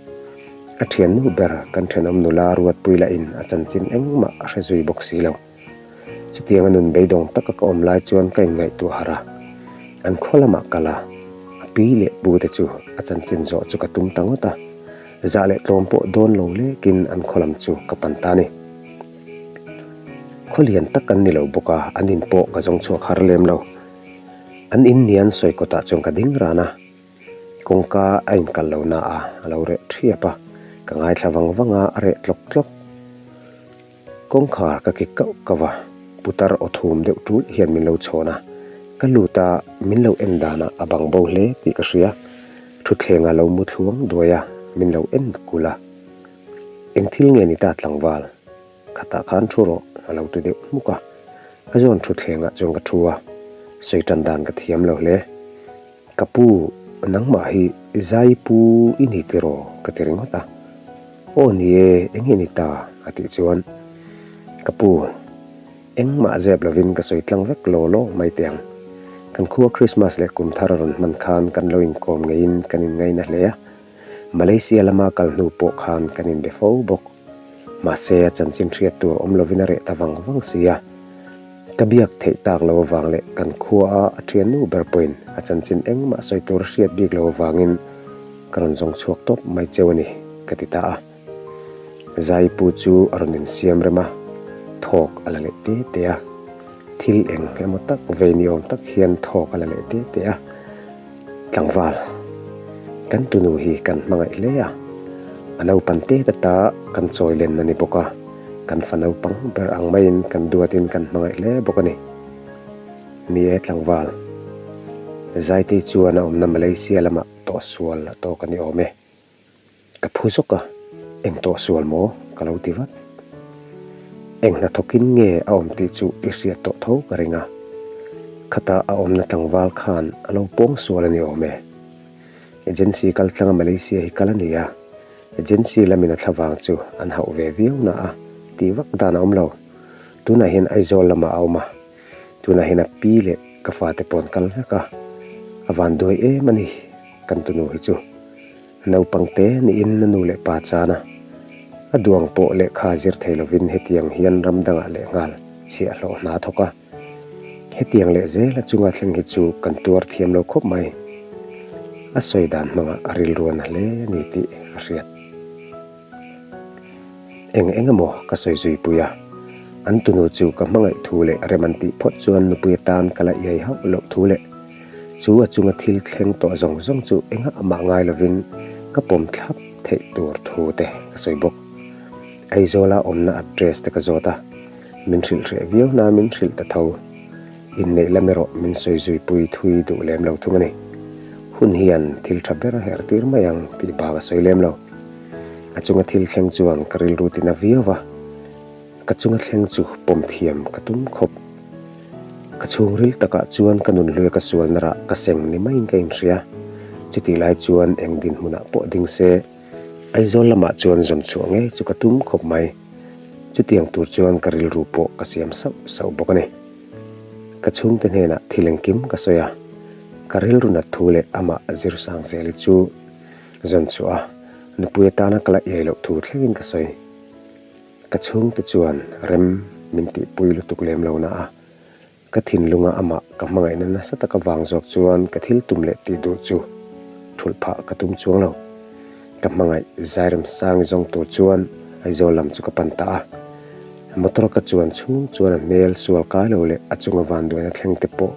A thiannu ber kan thenawm nula Ruatpui lahin a chanchin engmah a hre zui bawk si lo. Chutianga nun beidawng taka ka awm lai chuan ka inngaihtuah harh a, an khaw lamah kal a, a pi leh pu te chu a chanchin zawh chu ka tum ta ngawt a, zah leh tlawm pawh dawn lo lekin an khaw lam chu ka pan ta a ni. Khaw lian tak an ni lo bawk a, an in pawh ka zawng chhuak har lem lo. An in nian sawi kawtah chuan ka ding ran a, kawngka a inkal lo na a, a lo reh thiap a, ka ngaithla vang vang a, a reh tlawk tlawk. Kawngkhar ka kik kauh kauh a, putar aw thum deuh tul hian min lo chhawn a, ka lut a, min lo en danah a bang bo hle tih ka hria. Thutthleng a lo mu thluang duai a, min lo en kulh a. Eng thil nge ni ta tlangval? Khatah khan thu rawh a lo ti deuh hmuk a, a zawn thutthlengah chuan ka thu a, sawi tan dan ka thiam lo hle. Ka pu, nangmah hi zai pu i ni tiraw? ka ti ringawt a. Aw ni e, eng nge ni ta? a tih chuan, Ka pu, engmah zep lovin ka sawi tlang vek law law mai teh ang. Kan khua Krismas leh kum thar a rawn hman khan kan lo inkawm ngeiin kan inngaina hle a. Malaysia lama kal hnu pawh khan kan inbe fo bawk. Mahse, a chanchin hriat tur awm lovin a reh ta vang vang si a. Ka biak theih tak lo avang leh kan khuaa a thiannu ber pawhin a chanchin engmah sawi tur a hriat bik lo avangin ka rawn zawng chhuak tawp mai cheu a ni, ka ti ta a. Zaipu chu a rawn insiam rem a, thawk a la leh te te a. Thil eng emaw tak vei ni awm tak hian thawk a la leh te te a. Tlangval, kan tunu hi kan hmangaih hle a, a naupan tet ata kan chawi len a ni bawk a, kan fa naupang ber ang maiin kan duatin kan hmangaih hle bawk a ni. Ni e tlangval, Zaitei chuan a awmna Malaysia lamah tawhsual a tawk a ni awm e. Ka phu zawk a, eng tawh sual maw? ka lo ti vat. Eng hnathawkin nge a awm tih chu i hriat tawh tho ka ring a, khata a awmna tlangval khan a lo pawng sual a ni awm e. Agency kal tlanga Malaysia hi kal a ni a, agency lamin a thlavang chu an hauh ve viau na a tih vak dan a awm lo. Tunah hian Aizawl lamah a awm a, tunah hian a pi leh ka fate pawh an kal vek a, a vanduai em a ni kan tunu hi chu. Naupang te niin a nu leh pa chan a, a duang pawh lehkha zir thei lovin hetiang hian ram dangah lehnghal chhiahhlawh hna a thawk a. Hetiang leh zel a chunga thleng hi chu kan tuar thiam lo khawp mai. A sawi dan hmangah a rilru a na hle a ni tih a hriat. Eng eng emaw ka sawi zui pui a, an tunu chu ka hmangaih thu leh rem an tih phawt chuan nupui atan ka la iai hauh loh thu leh Chu a chunga thil thleng tawh zawng zawng chu engah mah ngai lovin ka pawm thlap theih tur thu te ka sawi bawk. Aizawla awmna address te ka zawt a, min hrilh hreh viau na min hrilh ta tho. Inneih lam erawh min sawi zui pui thui duh lem lo thung a ni. Hun hian thil tha ber a herh tir mai ang tih bak a sawi lem lo. A chunga thil thleng chuan ka rilru tina viau va. Ka chunga thleng chu pawm thiam ka tum khawp. Ka chhungril takah chuan ka nunhlui a ka sualna rah ka seng ni maiin ka inhria. Chutih lai chuan eng dinhmunah pawh ding se, Aizawl lamah chuan zawn chhuah ngei chu ka tum khawp mai. Chutiang tur chuan ka rilru pawh ka siam sauh sauh bawk a ni. Ka chhungte hnenah thil engkim ka sawi a, ka rilru nat thu leh amah Zirsang Zeli chu zawn chhuah a, nupui atana ka la iai loh thu thlengin ka sawi. Ka chhungte chuan rem min tihpui lutuk lem lo na a, ka thinlunga amah ka hmangaihna nasa tak avang zawk chuan ka thil tum leh tih duh chu thulh phah ka tum chuang lo. Ka hmangaih Zairemsangi zawng tur chuan Aizawl lam chu ka pan ta a. Motor ka chuan chhung chuan a hmel sual kai lo leh a chunga vanduaina thleng te pawh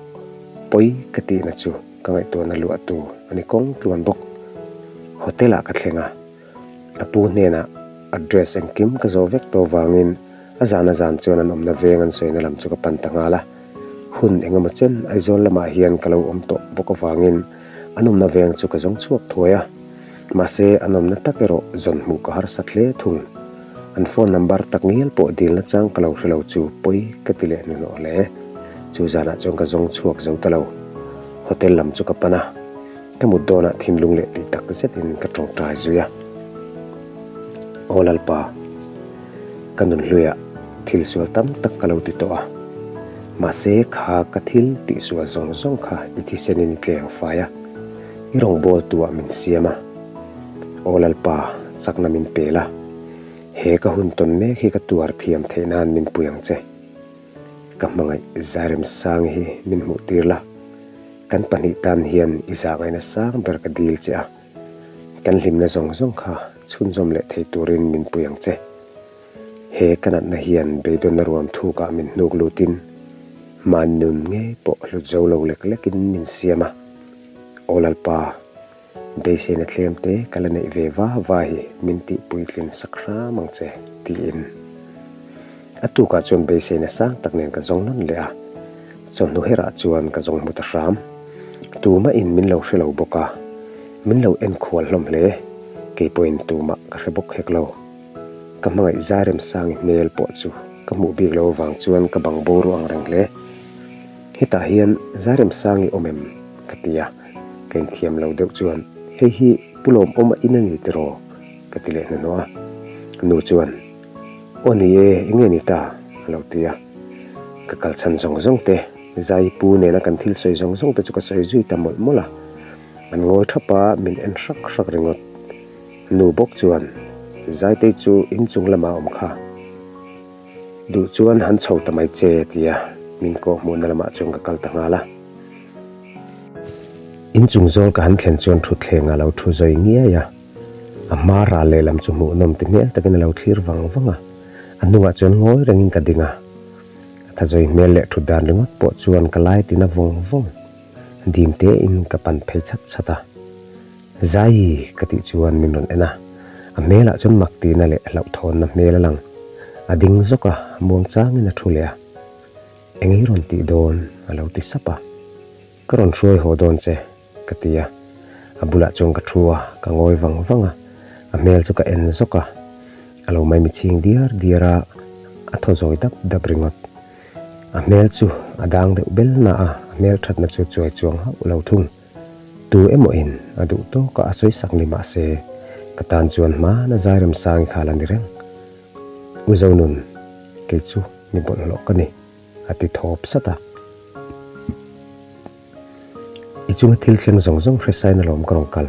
pawi ka tihna chu ka ngaihtuahna luahtu a ni kawng tluan bawk. Hotel ah ka thleng a. A pu hnenah address engkim ka zawh vek tawh vangin a zan a zan chuan an awmna veng an sawina lam chu ka pan ta nghal a. Hun eng emaw chen Aizawl lamah hian ka lo awm tawh bawk avangin an awmna veng chu ka zawng chhuak thuai a. Mahse an awmna tak erawh zawn hmuh ka harsat hle thung. An phone number tak ngial pawh dilna chang ka lo hre lo chu pawi ka ti leh hnuhnawh hle. Chu zanah chuan ka zawng chhuak zo ta lo. Hotel lam chu ka pan a. Ka mut dawnah thinlung leh tih tak zetin ka tawngtai zui a. Aw Lalpa, ka nunhluiah thil sual tam tak ka lo ti tawh a. Mahse kha ka thil tih sual zawng zawng kha i thisenin i tleng fai a, i rawngbawltu ah min siam a. Aw Lalpa, chakna min pel a, he ka hun tawn mek hi ka tuar thiam theih nan min pui ang che. Ka hmangaih Zairemsangi hi min hmuh tir la. Kan pahnih tan hian i zahngaihna sang ber ka dil che a, kan hlimna zawng zawng kha chhunzawm leh thei turin min pui ang che. He ka natna hian beidawnna ruam thukah min hnuk lutin, mahni nun ngei pawh hlut zo lo lek lekin min siam a. Aw Lalpa, Beiseina tlem te ka la neih ve va va hi min tih puitlin sak hram ang che, tiin. A tukah chuan beiseina sang tak nen ka zawng nawn leh a, chawhnu herah chuan ka zawng hmu ta hram. Tumah in min lo hre lo bawk a, min lo en khual hlawm hle, kei pawhin tumah ka hre bawk hek lo. Ka hmangaih Zairemsangi hmel pawh chu ka hmuh bik lo avang chuan ka bang bo ruang reng hle. Hetah hian Zairemsangi awm em? ka ti a, ka inthiam lo deuh chuan, Hei hi Pu Lawmawma in a ni tiraw? ka ti leh hnuhnawh a. Nu chuan, Aw ni e, eng nge ni ta? a lo ti a. Ka kalchhan zawng zawng te, Zai pu nena kan thil sawi zawng zawng te chu ka sawi zui ta mawlh mawlh a. An ngawi thap a, min en hrak hrak ringawt. Nu bawk chuan, Zaitei chu inchung lamah a awm kha. Duh chuan han chho ta mai che, a ti a. Min kawh hmuhna lamah chuan ka kal ta nghal a. Inchung zawl ka han thlen chuan thutthleng a lo thu zawi ngiai a. A hma ral lehlam chu hmuhnawm ti hmel takin a lo thlir vang vang a. A hnungah chuan ngawi rengin ka ding a. A tha zawi hmel leh thut dan ringawt pawh chuan ka lai tina vawng vawng. Dim tein ka pan phei chhat chhat a. Zai ka tih chuan min rawn en a, a hmelah chuan mak tihna leh hlauhthawnna hmel a lang. A ding zawk a, muang changin a thu leh a. Eng ei rawn tih dawn? a lo ti sap a. Ka rawn hruai haw dawn che, ka ti a. A bulah chuan ka thu a, ka ngawi vang vang a. A hmel chu ka en zawk a, a lo maimi chhing diar diar a, a thaw zawi dap dap ringawt. A hmel chu a dang deuh bel na a, a hmel thatna chu chuai chuang hauh lo thung. Tu emaw in a duh tawk a a sawi sak ni mah se, ka tan chuan hmana Zairem Sangi kha la ni reng. U Zonun, kei chu mi bawlhhlawh ka ni, a ti thawp sat a. I chunga thil thleng zawng zawng hresain alawm ka rawn kal.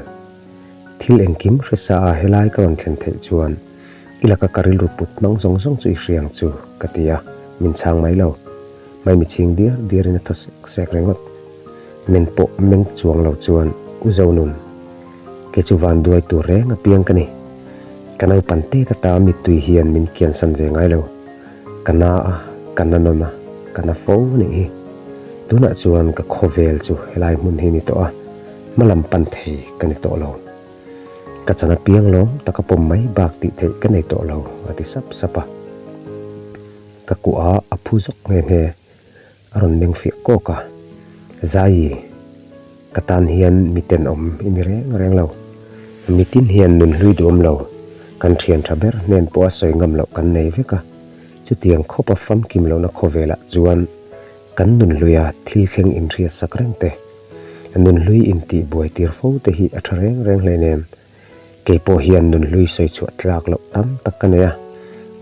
Thil engkim hresa a helai ka rawn thlen theih chuan i laka ka rilru put hmang zawng zawng chu i hria ang chu, ka ti a, min chhang mai lo. Maimi chhing diar diarin a thaw sek sek ringawt. Men pawh meng chuang lo chuan U Zonun, kei chu van duai tur reng a piang ka ni. Ka naupan tet ata mittui hian min kiansan ve ngai lo. Ka na a, ka na nawn a, ka na fo a nih hi. Tunah chuan ka khawvel chu helai hmun hi ni tawh a, hma lam pan thei ka ni tawh lo. Ka chan a piang lawm taka pawm mai bak tih theih ka nei tawh lo, a ti sap sap a. Ka kuah a phu zawk nghe nghe. A rawn meng fiah kawk a, Zaii, ka tan hian mi tenawm i ni reng reng lo. Mitin hian nun hlui duam lo, kan thian tha ber hnen pawh a sawi ngam loh kan nei vek a. Chutiang khawpa famkim lohna khawvelah chuan kan nun hluia thil thleng inhriat sak reng te, nun hlui intih buai tir fo te hi a tha reng reng hleinem. Kei pawh hian nun hlui sawi chhuah tlak loh tam tak ka nei a,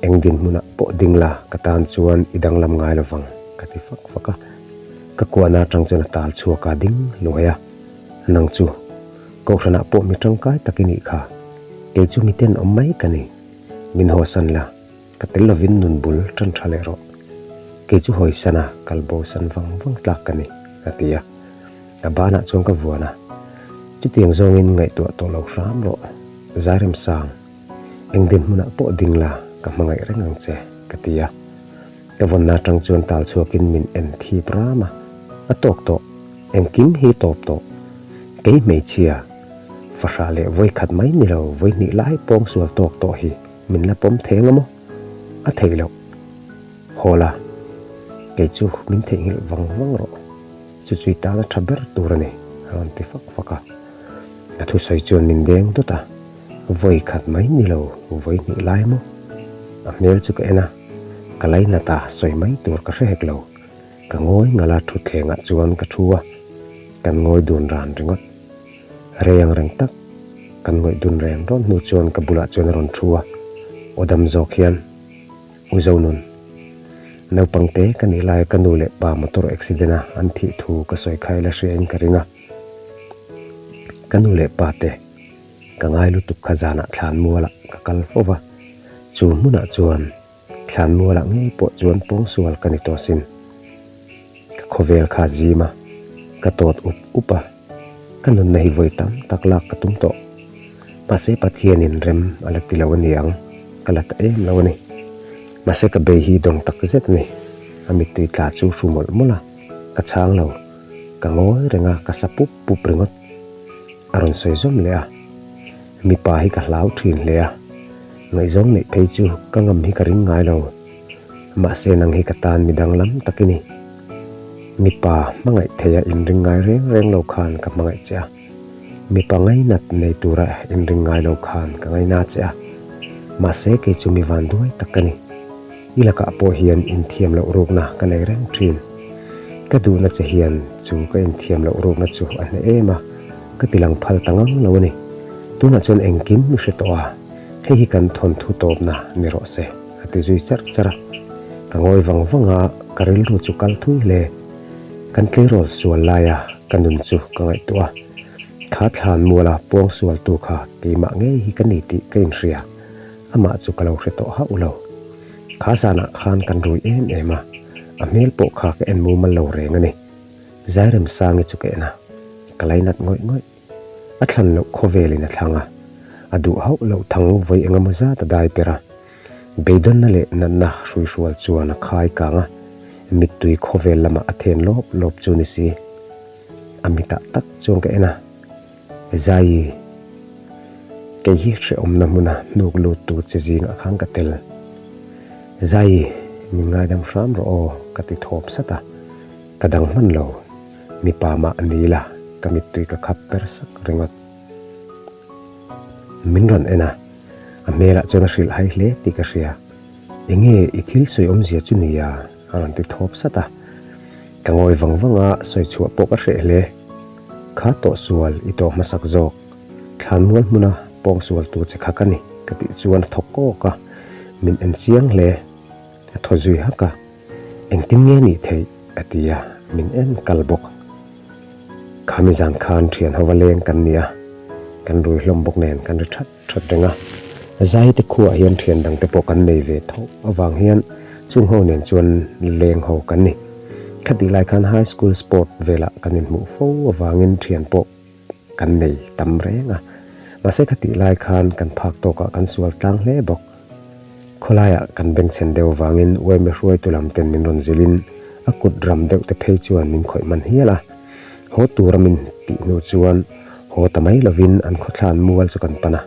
eng dinhmunah pawh ding la ka tan chuan i danglam ngai lo vang, ka ti fak fak a. Ka kuahna atang chuan a tal chhuak a ding hluai a, Nang chu Kohhranah pawh mi tangkai tak i nih kha, kei chu mi tenawm mai ka ni, min hawsan la, ka tel lovin nun bul tan tha leh rawh, kei chu hawisana kal bosan vang vang tlak ka ni, a ti a. A banah chuan ka vuan a, chutiang zawngin ngaihtuah tawh lo hram rawh, Zairemsang, eng dinhmunah pawh ding la ka hmangaih reng ang che, ka ti a. Ka vawnna atang chuan tal chhuakin min en thip ram a, a tawk tawh, engkim hi tawp tawh. Kei hmeichhia, fahrah leh vawikhat mai ni lo vawihnih lai pawngsual tawk tawh hi min la pawm thei ang a maw? A theih loh. Haw la, kei chu min theihnghilh vang vang rawh. Chu chui tana tha ber tur a ni, a rawn ti fak fak a. A thusawi chuan min deng dawt a, vawi khat mai ni lo, vawi hnih lai maw? A hmel chu ka en a, ka lainat a, sawi mai tur ka hre hek lo. Ka ngawi ngal a, thutthlengah chuan ka thu a, kan ngawi dun ran ringawt. Rei ang reng tak kan ngawih dun reng rawn hnu chuan ka bulah chuan a rawn thu a, aw dam zawk hian, U Zonun, naupang te ka nih laia ka nu leh pa motor accident a an thih thu ka sawi kha ila hria in ka ring a. Ka nu leh pa te ka ngai lutuk kha zanah thlanmualah ka kal fo va, chu hmunah chuan thlanmualah ngei pawh chuan pawngsual ka ni tawh sin. Ka khawvel kha zim a, ka tawt up up a, ka nunna hi vawi tam tak lak ka tum tawh. Mahse Pathianin rem a la ti lo a ni ang, ka la ta em lo a ni. Mahse ka bei hi dawng tak zet a ni. A mittui tla chu hru mawlh mawlh a, ka chhang lo. Ka ngawi reng a, ka sa pup pup ringawt. A rawn sawi zawm leh a, mipa hi ka hlau thin hle a, ngaihzawng neih phei chu ka ngam hi ka ring ngai lo. Mahse nang hi ka tan mi danglam tak i ni. Mipa hmangaih theia inring ngai reng reng lo khan ka hmangaih che a. Mipa ngainat nei tura inring ngai lo khan ka ngaina che a. Mahse kei chu mi van duai tak ka ni. I lakah pawh hian inthiam loh rukna ka nei reng thin. Ka duhna che hian chu ka inthiam loh rukna chu a hneh em a, ka ti lang phal ta ngang lo a ni. Tunah chuan engkim i hre tawh a, hei hi kan thawnthu tawpna ni rawh se. A ti zui charh charh a. Ka ngawi vang vang a, ka rilru chu kal thui hle. Kan tleirawl sual laia ka nun chu ka ngaihtuah a. Kha thlan muala puang sualtu kha keimah ngei hi ka ni tih ka inhria. Amah chu ka lo hre tawh hauh lo. Kha zanah khan kan rui em em a. A hmel pawh kha ka en mumal lo reng a ni. Zairemsangi chu ka en a, ka lainat ngawih ngawih. A thlan loh khawvelin a thlang a, a duh hauh loh thang vawi engemaw zat a dai per a. Beidawnna leh natna hruihrual chuan a khai kang a, mittui khawvel lamah a then lawp lawp chu ni si. A mitah tak chuan ka en a, Zaii, kei hi hrehawmna hmuna hnuk lut tu che zingah khan ka tel. Zaii, min ngaidam hram rawh aw, ka ti thawp sat a, ka dang hman lo. Mipa mah ni la, ka mittui ka khap per sak ringawt. Min rawn en a, a hmelah chuan a hrilh hai hle tih ka hria. Enge i thil sawi awmzia chu nia? a rawn ti thawp sat a. Ka ngawi vang vang a, sawi chhuah pawh ka hreh hle. Kha tawh sual i tawh hmasak zawk, thlanmual hmuna pawng sual tu che kha ka ni ka tih chuan a thawk kawk a, min en chiang hle. A thaw zui hak a, Engtin nge nih theih? a ti a, min en kal bawk. Khami zan khan thian hova leng kan ni a, kan rui hlawm bawk nen kan ri that that reng a. Zai te khuaah hian thian dang te pawh kan nei ve tho avang hian chung ho nen chuan leng ho kan ni. Khatih lai khan high school sport velah kan inhmuh fo avangin thian pawh kan nei tam reng a, mahse khatih lai khan kan phak tawkah kan sual tlang hle bawk. Khawlaiah kan bengchhen deuh avangin uaime hruaitu lam ten min rawn zilhin a kut ram deuh te phei chuan min khawih hman hial a. Haw tura min tih hnu chuan haw ta mai lovin an khawthlan mual chu kan pan a,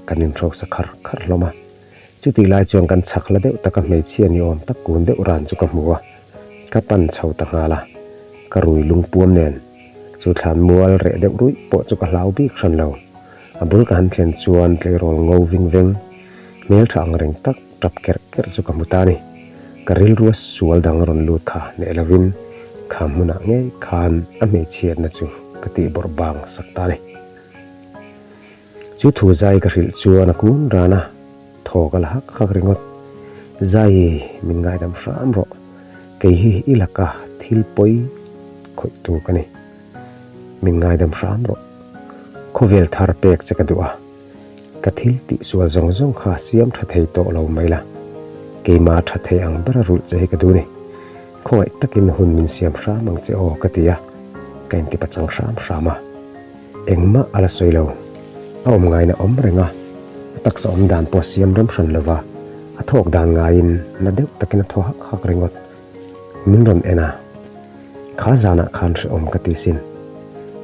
kan inhrosa khar khar hlawm a. Chutih lai chuan kan chhak la deuh taka hmeichhia ni awm tak kun deuh ran chu ka hmu a, ka pan chho ta nghal a, ka rui lungpuam nen chu thlan mual reh deuh ruih pawh chu ka hlau bik hran lo. A bul ka han thlen chuan tleirawl ngo ving veng, hmeltha ang reng tak tap kerh kerh chu ka hmu ta a ni. Ka rilrua sual dang rawn lut kha hneh lovin kha hmunah ngei khan a hmeichhiatna chu ka tih bawrh bang sak ta a ni. Chu thu zai ka hrilh chuan a kun ran a, thaw ka la hak hak ringawt. Zai, min ngaidam hram rawh. Kei hi i laka thil pawi khawih tu ka ni. Min ngaidam hram rawh. Khawvel thar pek che ka duh a, ka thil tih sual zawng zawng kha siam tha thei tawh lo mai la. Keima tha thei ang bera rulh che hi ka duh ni. Khawngaih takin hun min siam hram ang che aw ka ti a, ka intipachang hram hram a. Engmah a la sawi lo. A awm ngaina awm reng a, a taksa awm dan pawh siam rem hran lova, a thawk dan ngaiin na deuh takin a thaw hak hak ringawt. Min rawn en a, kha zanah khan hrehawm ka ti sin.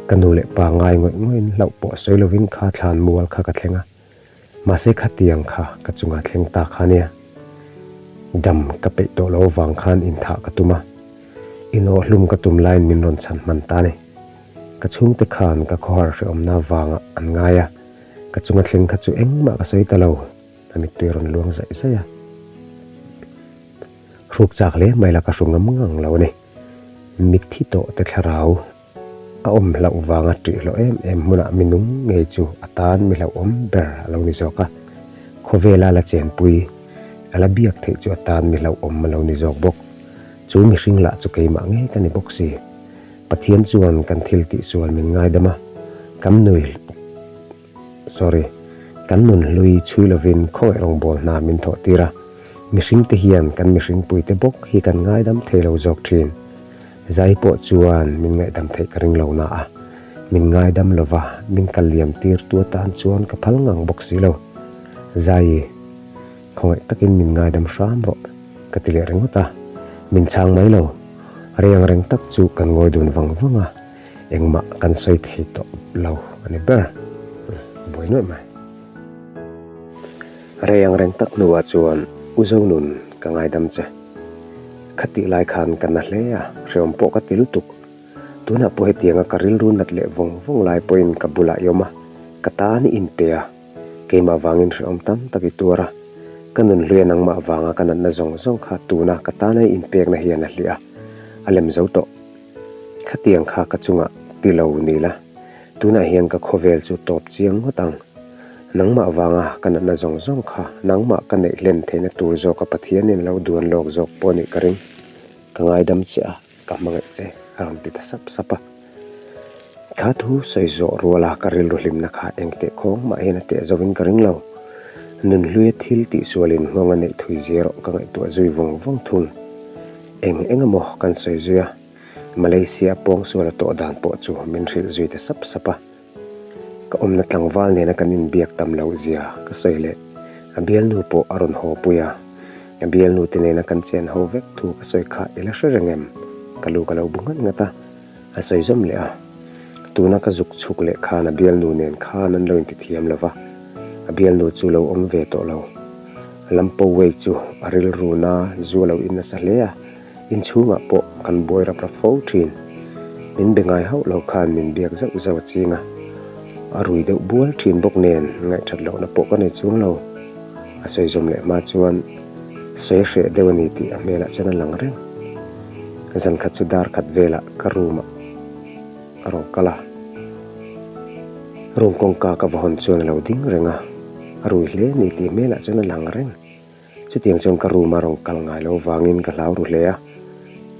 Ka nu leh pa ngai ngawih ngawih in hlauh pawh sawi lovin kha thlan mual kha ka thleng a, mahse khatiang kha ka chungah thleng ta kha nia. Dam ka peih tawh lo avang khan inthah ka tum a, inawhhlum ka tum laiin min rawn chhan hman ta a ni. Ka chhungte khan ka khawhar hrehawmna vangah an ngai a, ka chunga thleng kha chu engmah ka sawi ta lo, a mittui a rawn luang zaih zaih a. Hruk chak hle mai la ka hru ngam ngang lo a ni. Mitthi tawh te thlarau a awm hlauh vanga ṭih hlawh em em hmunah mi nung ngei chu a tan mi hlauhawm ber a lo ni zawk a. Khawvela la chenpui a la biak theih chu a tan mi hlauhawm a lo ni zawk bawk. Chu mihring lah chu keimah ngei ka ni bawk si. Pathian chuan kan thil tih sual min ngaidam a, kan nui sorry kan nun hlui chhui lovin khawngaih rawngbâwl hna min thawh tir a, mihring te hian kan mihring puite bawk hi kan ngaidam thei lo zawk thin. Zai pawh chuan min ngaihdam theih ka ring lo na a, min ngaidam lova min kal liam tir tu atan chuan ka phal ngang bawk si lo. Zai. Khawngaih takin min ngaidam hram rawh, ka ti leh ringawt a. Min chhang mai lo. Reng reng tak chu kan ngawi dun vang vang a, engmah kan sawi thei tawh lo a ni ber. Buai nuaih mai. Reng reng tak hnuah chuan U Zonun ka ngaidam che. Khatih lai khan ka na hle a, hreawm pawh ka ti lutuk. Tunah pawh hetianga ka rilru nat leh vawng vawng lai pawhin ka bulah i awm a, ka tan i inpe a. Keimah vangin hrehawm tam tak i tuar a, ka nun hluia nangmah vanga ka natna zawng zawng kha tuna ka tana i inpekna hian a hliah a, a lem zo tawh. Khatiang kha ka chungah ti lo ni la, tunah hian ka khawvel chu tawp chiang ngawt ang. Nangmah vanga ka natna zawng zawng kha nangmah ka neih hlen theihna tur zawka Pathianin lo duan lawk zawk pawh nih ka ring. Ka ngaidam che a. Ka hmangaih che a rawn ti ta sap sap a. Kha thu sawi zawh ruala ka rilru hlimna kha eng teh khawng mah hian a teh zovin ka ring lo. Nunhluia thil tihsualin nghawng a neih thui zia erawh ka ngaihtuah zui vawng vawng thung. Eng eng emaw kan sawi zui a, Malaysia pawngsual a tawh dan pawh chu min hrilh zui ta sap sap a. Ka awmna tlangval nena kan inbiak tam loh zia ka sawi leh a bialnu pawh a rawn haw pui a, a bialnu te nena kan chen ho vek thu ka sawi kha i la hre reng em? Ka lu ka lo bu nghat nghat a, a sawi zawm leh a. Tuna ka zuk chhuk leh khan a bialnu nen khan an lo intithiam lo va, a bialnu chu lo awm ve tawh lo. Lampawei chu a rilru na zu a lo in nasa hle a. Inchhungah pawh kan buai rap rap fo thin. Min be ngai hauh lo khan min biak zauh zauh a ching a. A rui deuh bual thin bawk nen ngaihthat lohna pawh ka nei chuang lo. A sawi zawm leh hma chuan sawi hreh deuh a ni tih a hmelah chuan a lang reng. Zan khat chu dar khat velah ka room ah a rawn kal a. Room kawngka ka va hawn chuan a lo ding reng a. A rui hle a ni tih hmelah chuan a lang reng. Chutiang chuan ka room a rawn kal ngai lo vangin ka hlau ru hle a,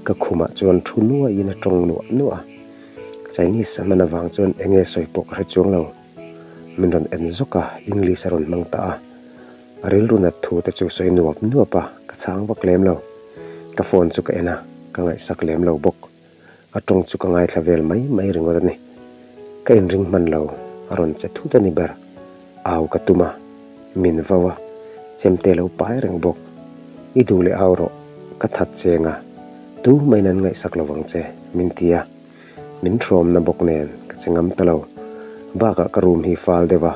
ka khumah chuan thu nuaiin a tawng nuah nuah a. Chinese a hman avang chuan eng nge sawi pawh ka hre chuang lo. Min rawn en zawk a, English a rawn hmang ta a. A rilru nat thu te chu sawi nuap nuap a, ka chhang vak lem lo. Ka phone chu ka en a, ka ngaihsak lem lo bawk. A tawng chu ka ngaithla vel mai mai ringawt a ni. Ka inring hman lo, a rawn che thut a ni ber. Au ka tum a, min vau a, chemte lo pai reng bawk. I duh leh au rawh, ka that cheng a, tu main an ngaihsak lo vang che, min ti a. Min hrawmna bawk nen ka che ngam ta lo. Bakah ka room hi fal deuh a,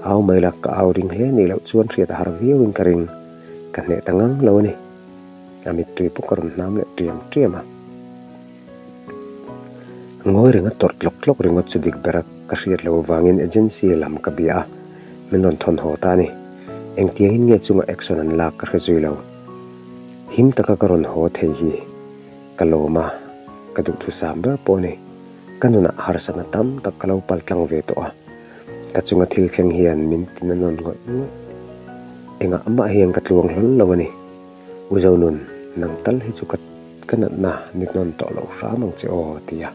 au mai la ka au ring hle nih loh chuan hriat a har viauin ka ring. Ka hneh ta ngang lo a ni. A mittui pawh ka rawn hnam leh tiam tiam a. Ngawi ringa tawrh tlawk tlawk ringawt chu dik bera ka hriat loh avangin agency lam ka bia a, min rawn thawn haw ta a ni. Engtiangin nge chunga action an lak ka hre zui lo. Him taka ka rawn haw thei hi ka lawm a, ka duhthusam ber pawh a ni. Ka nunah harsatna tam tak ka lo paltlang ve tawh a. Ka chunga thil thleng hian min tina nawn ngawih ngawih. Engah mah hian ka tluang hlawl lo a ni. U Zonun, nang tal hi chu ka ka natna ni hnawn tawh loh hram ang che aw, ti a.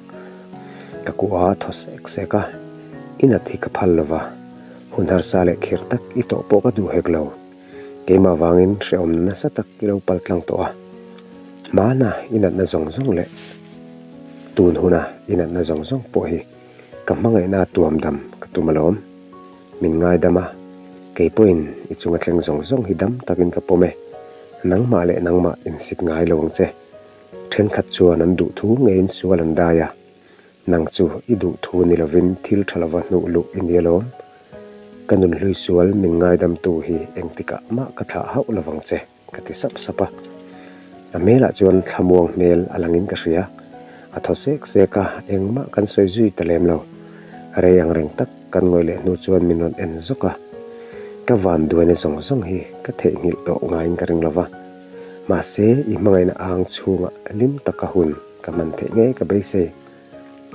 Ka kuah a thaw sek sek a, i nat hi ka phal lova, hun harsa leh khir tak i tawh pawh ka duh hek lo. Keimah vangin hrehawmna nasa tak i lo pal tlang tawh a, hmana i natna zawng zawng leh tun huna i natna zawng zawng pawh hi ka hmangaihna tuam dam ka tum alawm. Min ngaidam a, kei pawhin i chunga thleng zawng zawng hi dam takin ka pawm e. Nangmah leh nangmah insit ngai lo ang che. Thenkhat chuan an duh thu ngeiin sual an dai a, nang chu i duh thu ni lovin thil tha lova hnuh luh i ni alawm. Ka nunhlui sual min ngaidamtu hi engtikah mah ka thlah hauh lovang che. Ka ti sap sap a, a hmelah chuan thlamuang hmel a langin ka hria. A thaw sek sek a, engmah kan sawi zui ta lem lo. Rei ang reng tak kan ngawih leh hnu chuan min rawn en zawk a. Ka van duaina zawng zawng hi ka theihnghilh tawh ngaiin ka ring lo va. Mahse, i hmangaihna ang chhungah hlim taka hun ka hman theih ngei ka beisei.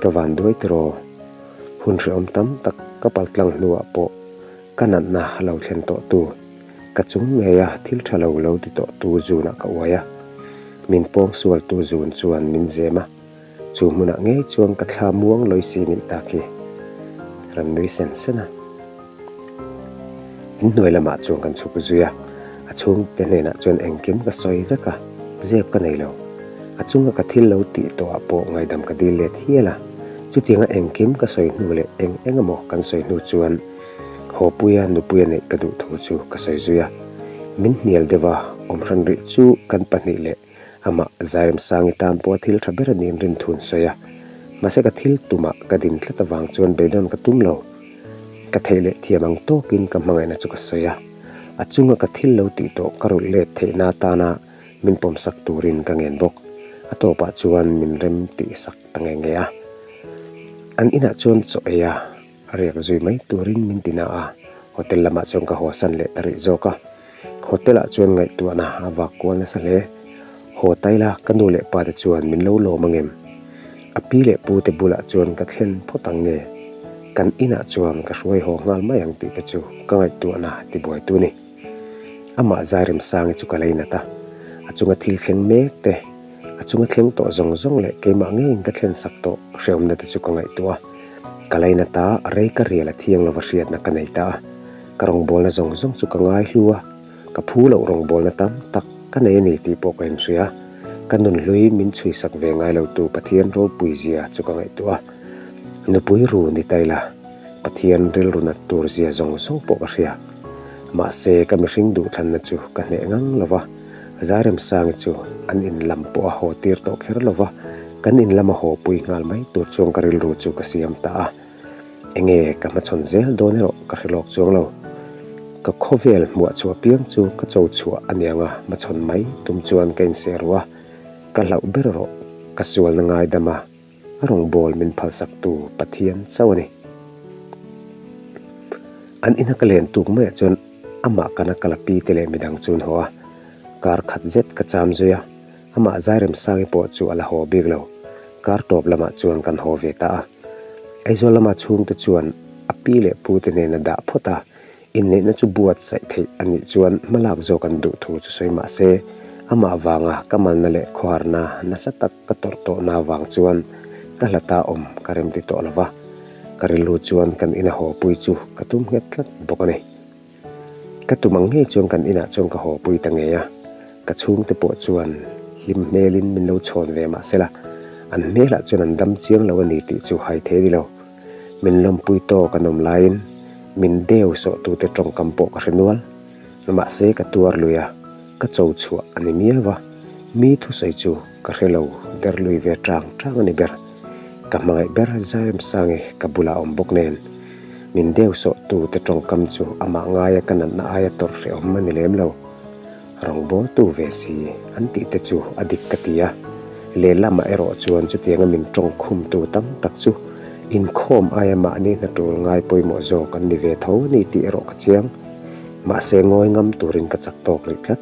Ka van duai tiraw? Hun hrehawm tam tak ka paltlang hnuah pawh ka natna a lo thlen tawh tu, ka chung ngeia thil tha lo lo ti tawh tu zunah ka uai a. Min pawng sual tu zun chuan min zem a, chu hmunah ngei chuan ka thla muang lawi si nih tak hi. Ran nui sen sen a. In hnuai lamah chuan kan chhuk zui a, a chhungte hnenah chuan engkim ka sawi vek a, zep ka nei lo. A chunga ka thil lo tih tawhah pawh ngaidam ka dil let hial a, chutianga engkim ka sawi hnu leh eng eng emaw kan sawi hnu chuan Hawpuia nupuia neih ka duh thu chu ka sawi zui a. Min hnial deuh a, awmhran rih chu kan pahnih leh amah Zairemsangi tan pawha thil tha ber a niin rinthun sawi a. Mahse ka thil tumah ka din tlat avang chuan beidawn ka tum lo. Ka theih leh thiam ang tawkin ka hmangaihna chu ka sawi a. A chunga ka thil lo tih tawh ka rulh let theihna atana min pawmsak turin ka ngen bawk. A tawpah chuan min rem tihsak ta nge nge a. An inah chuan chaw ei a. A riak zui mai turin min ti na a, hotel lamah chuan ka hawsan leh ta rih zawk a. Hotel ah chuan ngaihtuahna a vak kual nasa hle. Haw taila ka nu leh pa te chuan min lo lawm angem? A pi leh pu te bulah chuan ka thlen phawt ang nge? Kan inah chuan ka hruai haw nghal mai ang tih te chu ka ngaihtuahna tibuaitu ni. Amah Zairemsangi chu ka leinat a, a chunga thil thleng mek te, a chunga thleng tawh zawng zawng leh keimah ngeiin ka thlen sak tawh hrehawmna te chu ka ngaihtuah a. Ka leinat a, rei ka rial a thiang lova hriatna ka nei ta a. Ka rawngbawlna zawng zawng chu ka ngai hlu a, ka phu loh rawngbawlna tam tak ka nei a ni tih pawh ka inhria. Ka nunhlui min chhuisak ve ngai lo tu Pathian ropui zia chu ka ngaihtuah a. Nupui ru ni ta ila, Pathian rilru nat tur zia zawng zawng pawh ka hria. Mahse, ka mihring duhthlanna chu ka hneh ngang lo va, Zairemsangi chu an in lam pawh a haw tir tawh kher lo va, kan in lama haw pui nghal mai tur chuan ka rilru chu ka siam ta a. Enge ka hmachhawn zel dawn erawh ka hre lawk chuang lo. Ka khawvel hmuah chhuah piang chu ka cho chhuah a niang a, hmachhawn mai tum chuan ka inseh ruh a, ka hlauh ber erawh ka sualna ngaidam a, a rawngbâwl min phalsaktu Pathian chauh a ni. An ina ka len tuk maiah chuan amah kana kal a pi te leh midang chu an haw a, kar khat zet ka cham zui a, amah Zairemsangi pawh chu a la haw bik lo. Kar tawp lamah chuan kan haw ve ta a. Aizawl lama chhungte chuan a pi leh pu te hnena dah phawt a, Inneihna chu buatsaih theih a nih chuan hmalak zawk an duh thu chu sawi mah se, amah vanga ka malna leh khawharna nasa tak ka tawrh tawhna vang chuan ka hlata awm ka remti tawh lo va, ka rilru chuan kan ina haw pui chu ka tum nghet tlat bawk a ni. Ka tum ang ngei chuan kan inah chuan ka haw pui ta ngei a, ka chhungte pawh chuan hlim hmelin min lo chhawn ve mah sela, an hmelah chuan an dam chiang lo a ni tih chu hai thei a ni lo. Min lawmpui tawk an awm laiin min deu sawhtute tawngkam pawh ka hre nual. Mahse ka tuar lui a, ka cho chhuah a ni miau a, mi thusawi chu ka hre lo der lui ve tang tang a ni ber. Ka hmangaih ber Zairemsangi ka bulah awm bawk nen min deu sawhtute tawngkam chu amah ngaia ka natna aia tawrh hrehawm a ni lem lo. Rawngbawltu ve si an tih te chu a dik ka ti a, lehlamah erawh chuan chutianga min tawng khumtu tam tak chu inkhawm aia mahni hna tul ngai pawimawh zawk an ni ve tho a ni tih erawh ka chiang. Mahse ngawi ngam turin ka chak tawk rih tlat.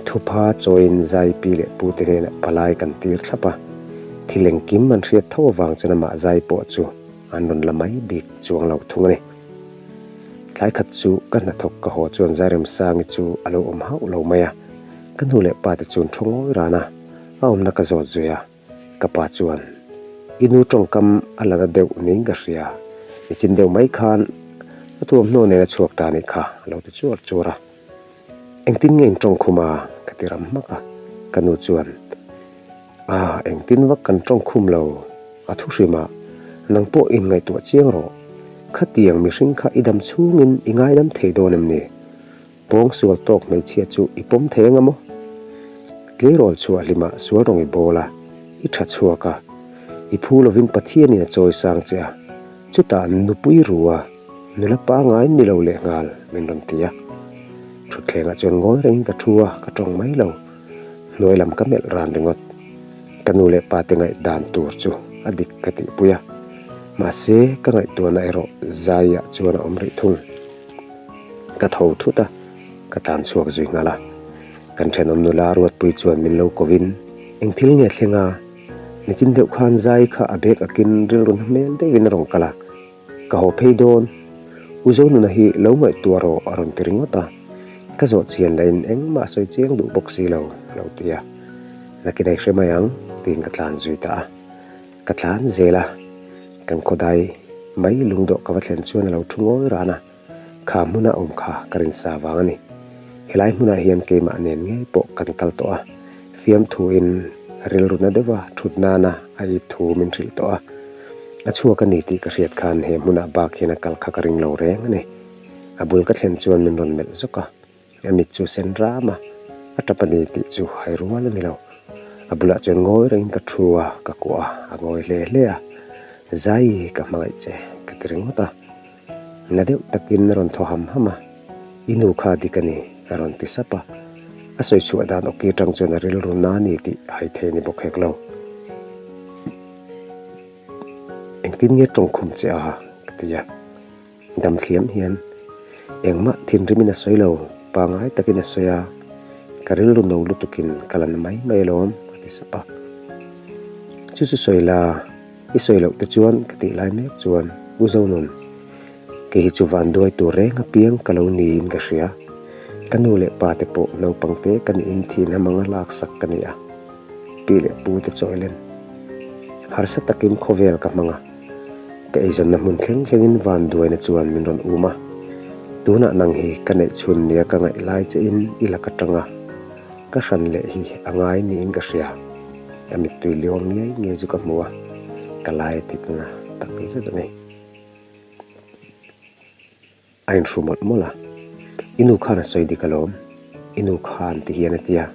Thupha chawiin zai pi leh pu te hnenah palai kan tir thlap a, thil engkim an hriat tho avang chuan amah zai pawh chu an rawn la mai bik chuang lo thung a ni. Tlai khat chu ka hnathawk ka haw chuan Zairemsangi chu a lo awm hauh lo mai a, ka nu leh pa te chuan thu ngawi ran a, a awmna ka zawt zui a, ka pa chuan i nu tawngkam a la na deuh niin ka hria, nichin deuh mai khan a thuamhnaw nen a chhuak ta anih kha a lo ti chuar chuar a, engtin nge in tawng khum a? ka ti ram hmak a, ka nu chuan A, engtin vak kan tawng khum lo, a thu hrim a, nang pawh inngaihtuah chiang rawh. Khatiang mihring kha i dam chhungin i ngaidam thei dawn em ni? Pawng sual tawk hmeichhia chu i pawm thei anga maw? Tleirawl chhuah hlimah sual rawng i bawl a, i tha chhuak a, i phu lovin Pathianin a chawi sang che a, chutah nupui ru a, nula pangai ni lo lehnghal min rawn ti a. Thutthlengah chuan ngawi rengin ka thu a, ka tawng mai lo. Hnuai lam ka melh ran ringawt. Ka nu leh pa te ngaih dan tur chu a dik ka tihpui a. Mahse, ka ngaihtuahna erawh Zaiah chuan a awm rih thung. Ka tho thut a, ka tlan chhuak zui nghal a. Kan thenawm nula Ruatpui chuan min lo kovin, Eng thil nge thleng a? Nichin deuh khan Zai kha a bek akin rilru hna hmel deuhin a rawn kal a. Ka haw phei dawn. U Zonuna hi lo ngaihtuah rawh a rawn ti ringawt a. Ka zawh chian lahin engmah sawi chiang duh bawk si lo a lo ti a. Nakin ei hre mai ang tiin ka tlan zui ta a. Ka tlan zel a, kan khawdai mai lungdawh ka va thlen chuan a lo thu ngawi ran a. Kha hmuna awm kha ka rinsa vang a ni. Helai hmunah hian keimah nen ngei pawh kan kal tawh a, fiamthuin rilru na deuha thut nana a it thu min hrilh tawh a. A chhuak a ni tih ka hriat khan he hmunah bak hian a kal kha ka ring lo reng a ni. A bul ka thlen chuan min rawn melh zawk a. A mit chu sen ram a, a tap a ni tih chu hai rual a ni lo. A bulah chuan ngawi rengin ka thu a, ka kuah a, a ngawi hle hle a. Zai ka hmangaih che ka ti ringawt a. Na deuh takin a rawn thaw ham ham a, I nu kha dik a ni a rawn ti sap a. A sawi chhuah dan awki atang chuan a rilru na a ni tih hai thei a ni bawk hek lo. Engtin nge tawngkhum che a? ka ti a. Damthliam hian engmah thinrimin a sawi lo, pangai takin a sawi a, ka rilru no lutukin ka la na mai mai alawm a ti sap a. Chu chu sawi la, i sawi loh te chuan ka tih lai mek chuan U Zonun, kei hi chu vanduai tur reng apiang ka lo niin ka hria. Ka nu leh pa te pawh naupang te ka niin thin hamanga laksak ka ni a, pi leh pu te chawilen harsa takin khawvel ka hmang a. Ka eizawnna hmun thleng thlengin vanduaina chuan min rawn um a, tunah nang hi ka neih chhun nia ka ngaih lai che in i la ka tang a. Ka hran leh hi a ngai niin ka hria. A mittui liang ngiai ngiai chu ka hmu a, ka lai a titna tak zet a ni. A inhru mawlh mawlh a, I nu khan a sawi dik alawm, i nu khan ti hian a ti a.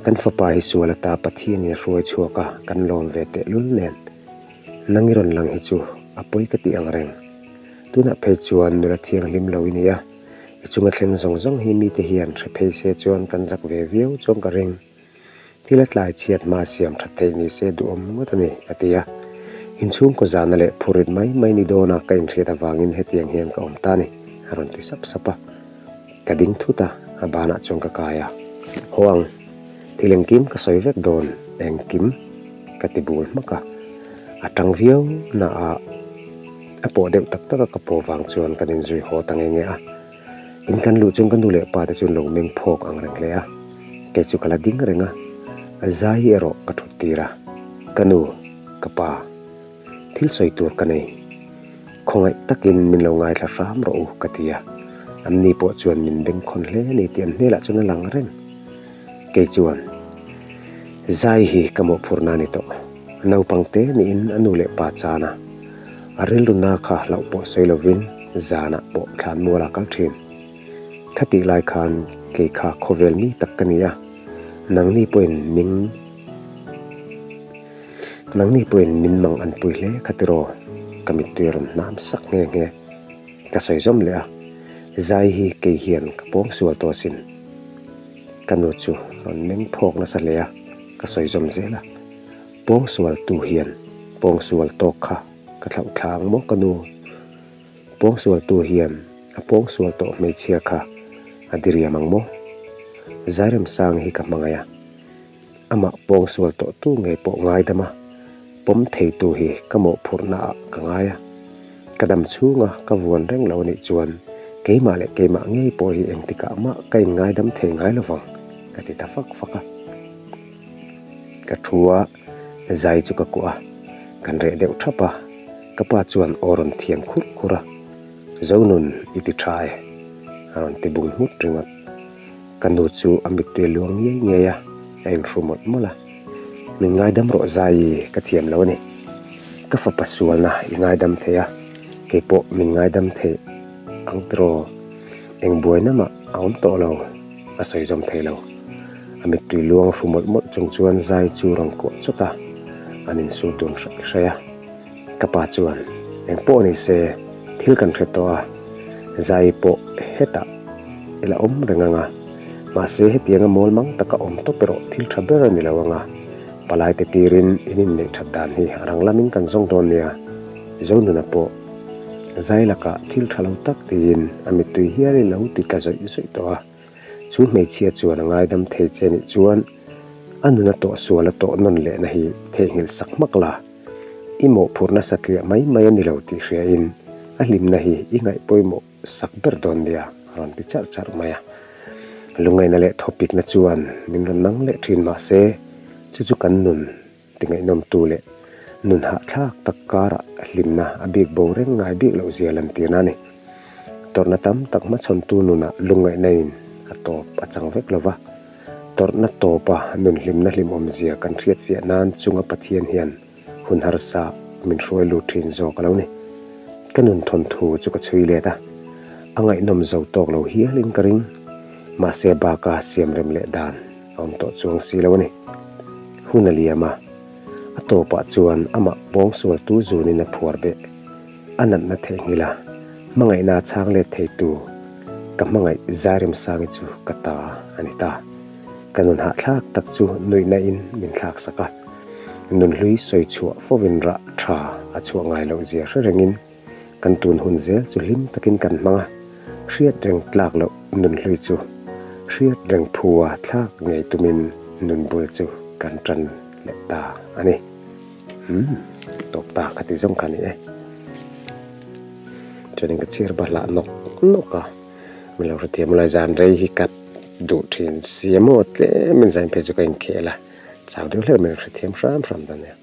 Kan fapa hi sual ata Pathianin a hruai chhuak a, kan lawm ve tehlul nen. Nang i rawn lang hi chu a pawi ka tih ang reng. Tunah phei chuan nula thianghlim lo i ni a, i chunga thleng zawng zawng hi mite hian hre phei se chuan kan zak ve viau chuan ka ring. Thil a tlai chhiat hma siam that theih ni se duhawm ngawt a ni, a ti a. Inchhungkaw zahna leh phurit mai mai ni dawna ka inhriat avangin hetiang hian ka awm ta a ni, a rawn ti sap sap a. Ka ding thut a, a banah chuan ka kai a. Haw ang, thil engkim ka sawi vek dawn, engkim ka ti bul hmak a. A tang viau na a, a pawh deuh tak taka ka pawh vang chuan kan inzui haw ta nge nge a. In kan luh chuan ka nu leh pa te chu an lo meng phawk ang reng hle a, kei chu ka la ding reng a, a zai erawh ka thut tir a, Ka nu, ka pa, thil sawi tur ka nei, khawngaih takin min lo ngaithla hram rawh u ka ti a, an ni pawh chuan min bengkhawn hle a ni tih an hmelah chuan a lang reng. Kei chuan zai hi ka mawhphurhna a ni tawh, naupang te niin a nu leh pa chan a, A rilruna kha hlauh pawh sawi lovin zanah pawh thlan mual a kal thin. Khatih lai khan kei kha khawvel mi tak ka ni a, nangni pawhin min nangni pawhin min mang an pui hle kha tiraw? Ka mittui a rawn hnam sak nghe nghe. Ka sawi zawm leh a, zai hi kei hian ka pawng sual tawh asin. Ka nu chu rawn meng phawk nasa hle a, ka sawi zawm zel a. Pawngsualtu hian pawngsual tawk kha ka thlauh thla ang maw ka nu? Pawngsualtu hian a pawngsual tawh hmeichhia kha a diriam ang maw? Zairemsang hi ka hmangaih a, amah pawngsual tawh tu ngei pawh ngaidam a, pawm theitu hi ka mawhphurhna ah ka ngai a. Ka dam chhunga ka vuan reng lo anih chuan keimah leh keimah ngei pawh hi engtikah mah ka inngaidam thei ngai lovang ka ti ta fak fak a. Ka thu a, zai chu ka kuah a, kan reh deuh thap a, ka pa chuan aw rawn thian khurh khurh a, Zonun i ti tha e, a rawn ti bung nghut ringawt. Ka nu chu a mittui a luang ngiai ngiai a, a inhru mawlh mawlh a, Min ngaidam rawh Zaii, ka thiam lo a ni. Ka fapa sualna i ngaidam thei a, keipawh min ngaidam thei ang tiraw? Eng buaina mah a awm tawh lo. A sawi zawm thei lo. A mittui luang hru mawlh mawlh chung chuan zai chu rawn kuah chawt a, an insut dun hraih hraih a. Ka pa chuan, Eng pawh ni se, thil kan hre tawh a, zai pawh hetah i la awm reng ang a, mahse hetianga mawl mang taka awm tawp erawh thil tha ber a ni lo ang a, palaite tirin in inneih that dan hi a rang lamin kan zawng dawn nia, Zonuna pawh zai lakah thil tha lo tak tiin a mittui hial i lo ti tla zawih zawih tawh a. Chu hmeichhia chuan a ngaidam thei che nih chuan a nuna tawh sual a tawh nawn lehna hi theihnghilh sak hmak la. I mawhphurhna satliah mai mai a ni lo tih hriain a hlimna hi i ngaih pawimawh sak ber dawn nia a rawn ti charh charh mai a. Lungaihna leh thawpikna chuan min rawn nang leh thin mahse chu chu kan nun Tingaihnawmtu leh nun hahthlak tak karah hlimna a bik bo reng ngai bik loh zia lantirna a ni. Tawrhna tam tak hmachhawntu nunah lungngaihna in a tawp a chang vek lova, tawrhna tawpa nun hlimna hlimawm zia kan hriatfiah nan chunga Pathian hian hun harsa min hruai lut thin zawk a lo ni. Ka nun thawnthu chu ka chhui let a, a ngaihnawm zo tawk lo hialin ka ring. Mahse baka siamrem leh dan a awm tawh chuang si lo a ni. Hun a liam a, a tawpah chuan amah pawngsualtu zunin a phuar beh. A natna theihnghilh a, hmangaihna a chhang let theitu ka hmangaih Zairemsangi chu ka ta a ni ta. Ka nun hahthlak tak chu nuihna in min thlak sak a, nunhlui sawi chhuah fovin rah tha a chhuah ngai loh zia hre rengin, Kan tun hun zel chu hlim takin kan hmang a, hriat reng tlak loh nunhlui chu hriat reng phua thlak ngei tumin nun bul chu kan tan leh ta a ni. Umm, tawp ta kha ti zawng kha a ni e. Chuanin ka chhiar bahlah nawk nawk a, min lo hrethiam ulai zan rei hi ka duh thin si emaw tlemin zan phei chu ka inkhel a, chau deuh hleuh min lo hrethiam hram hram ta nia.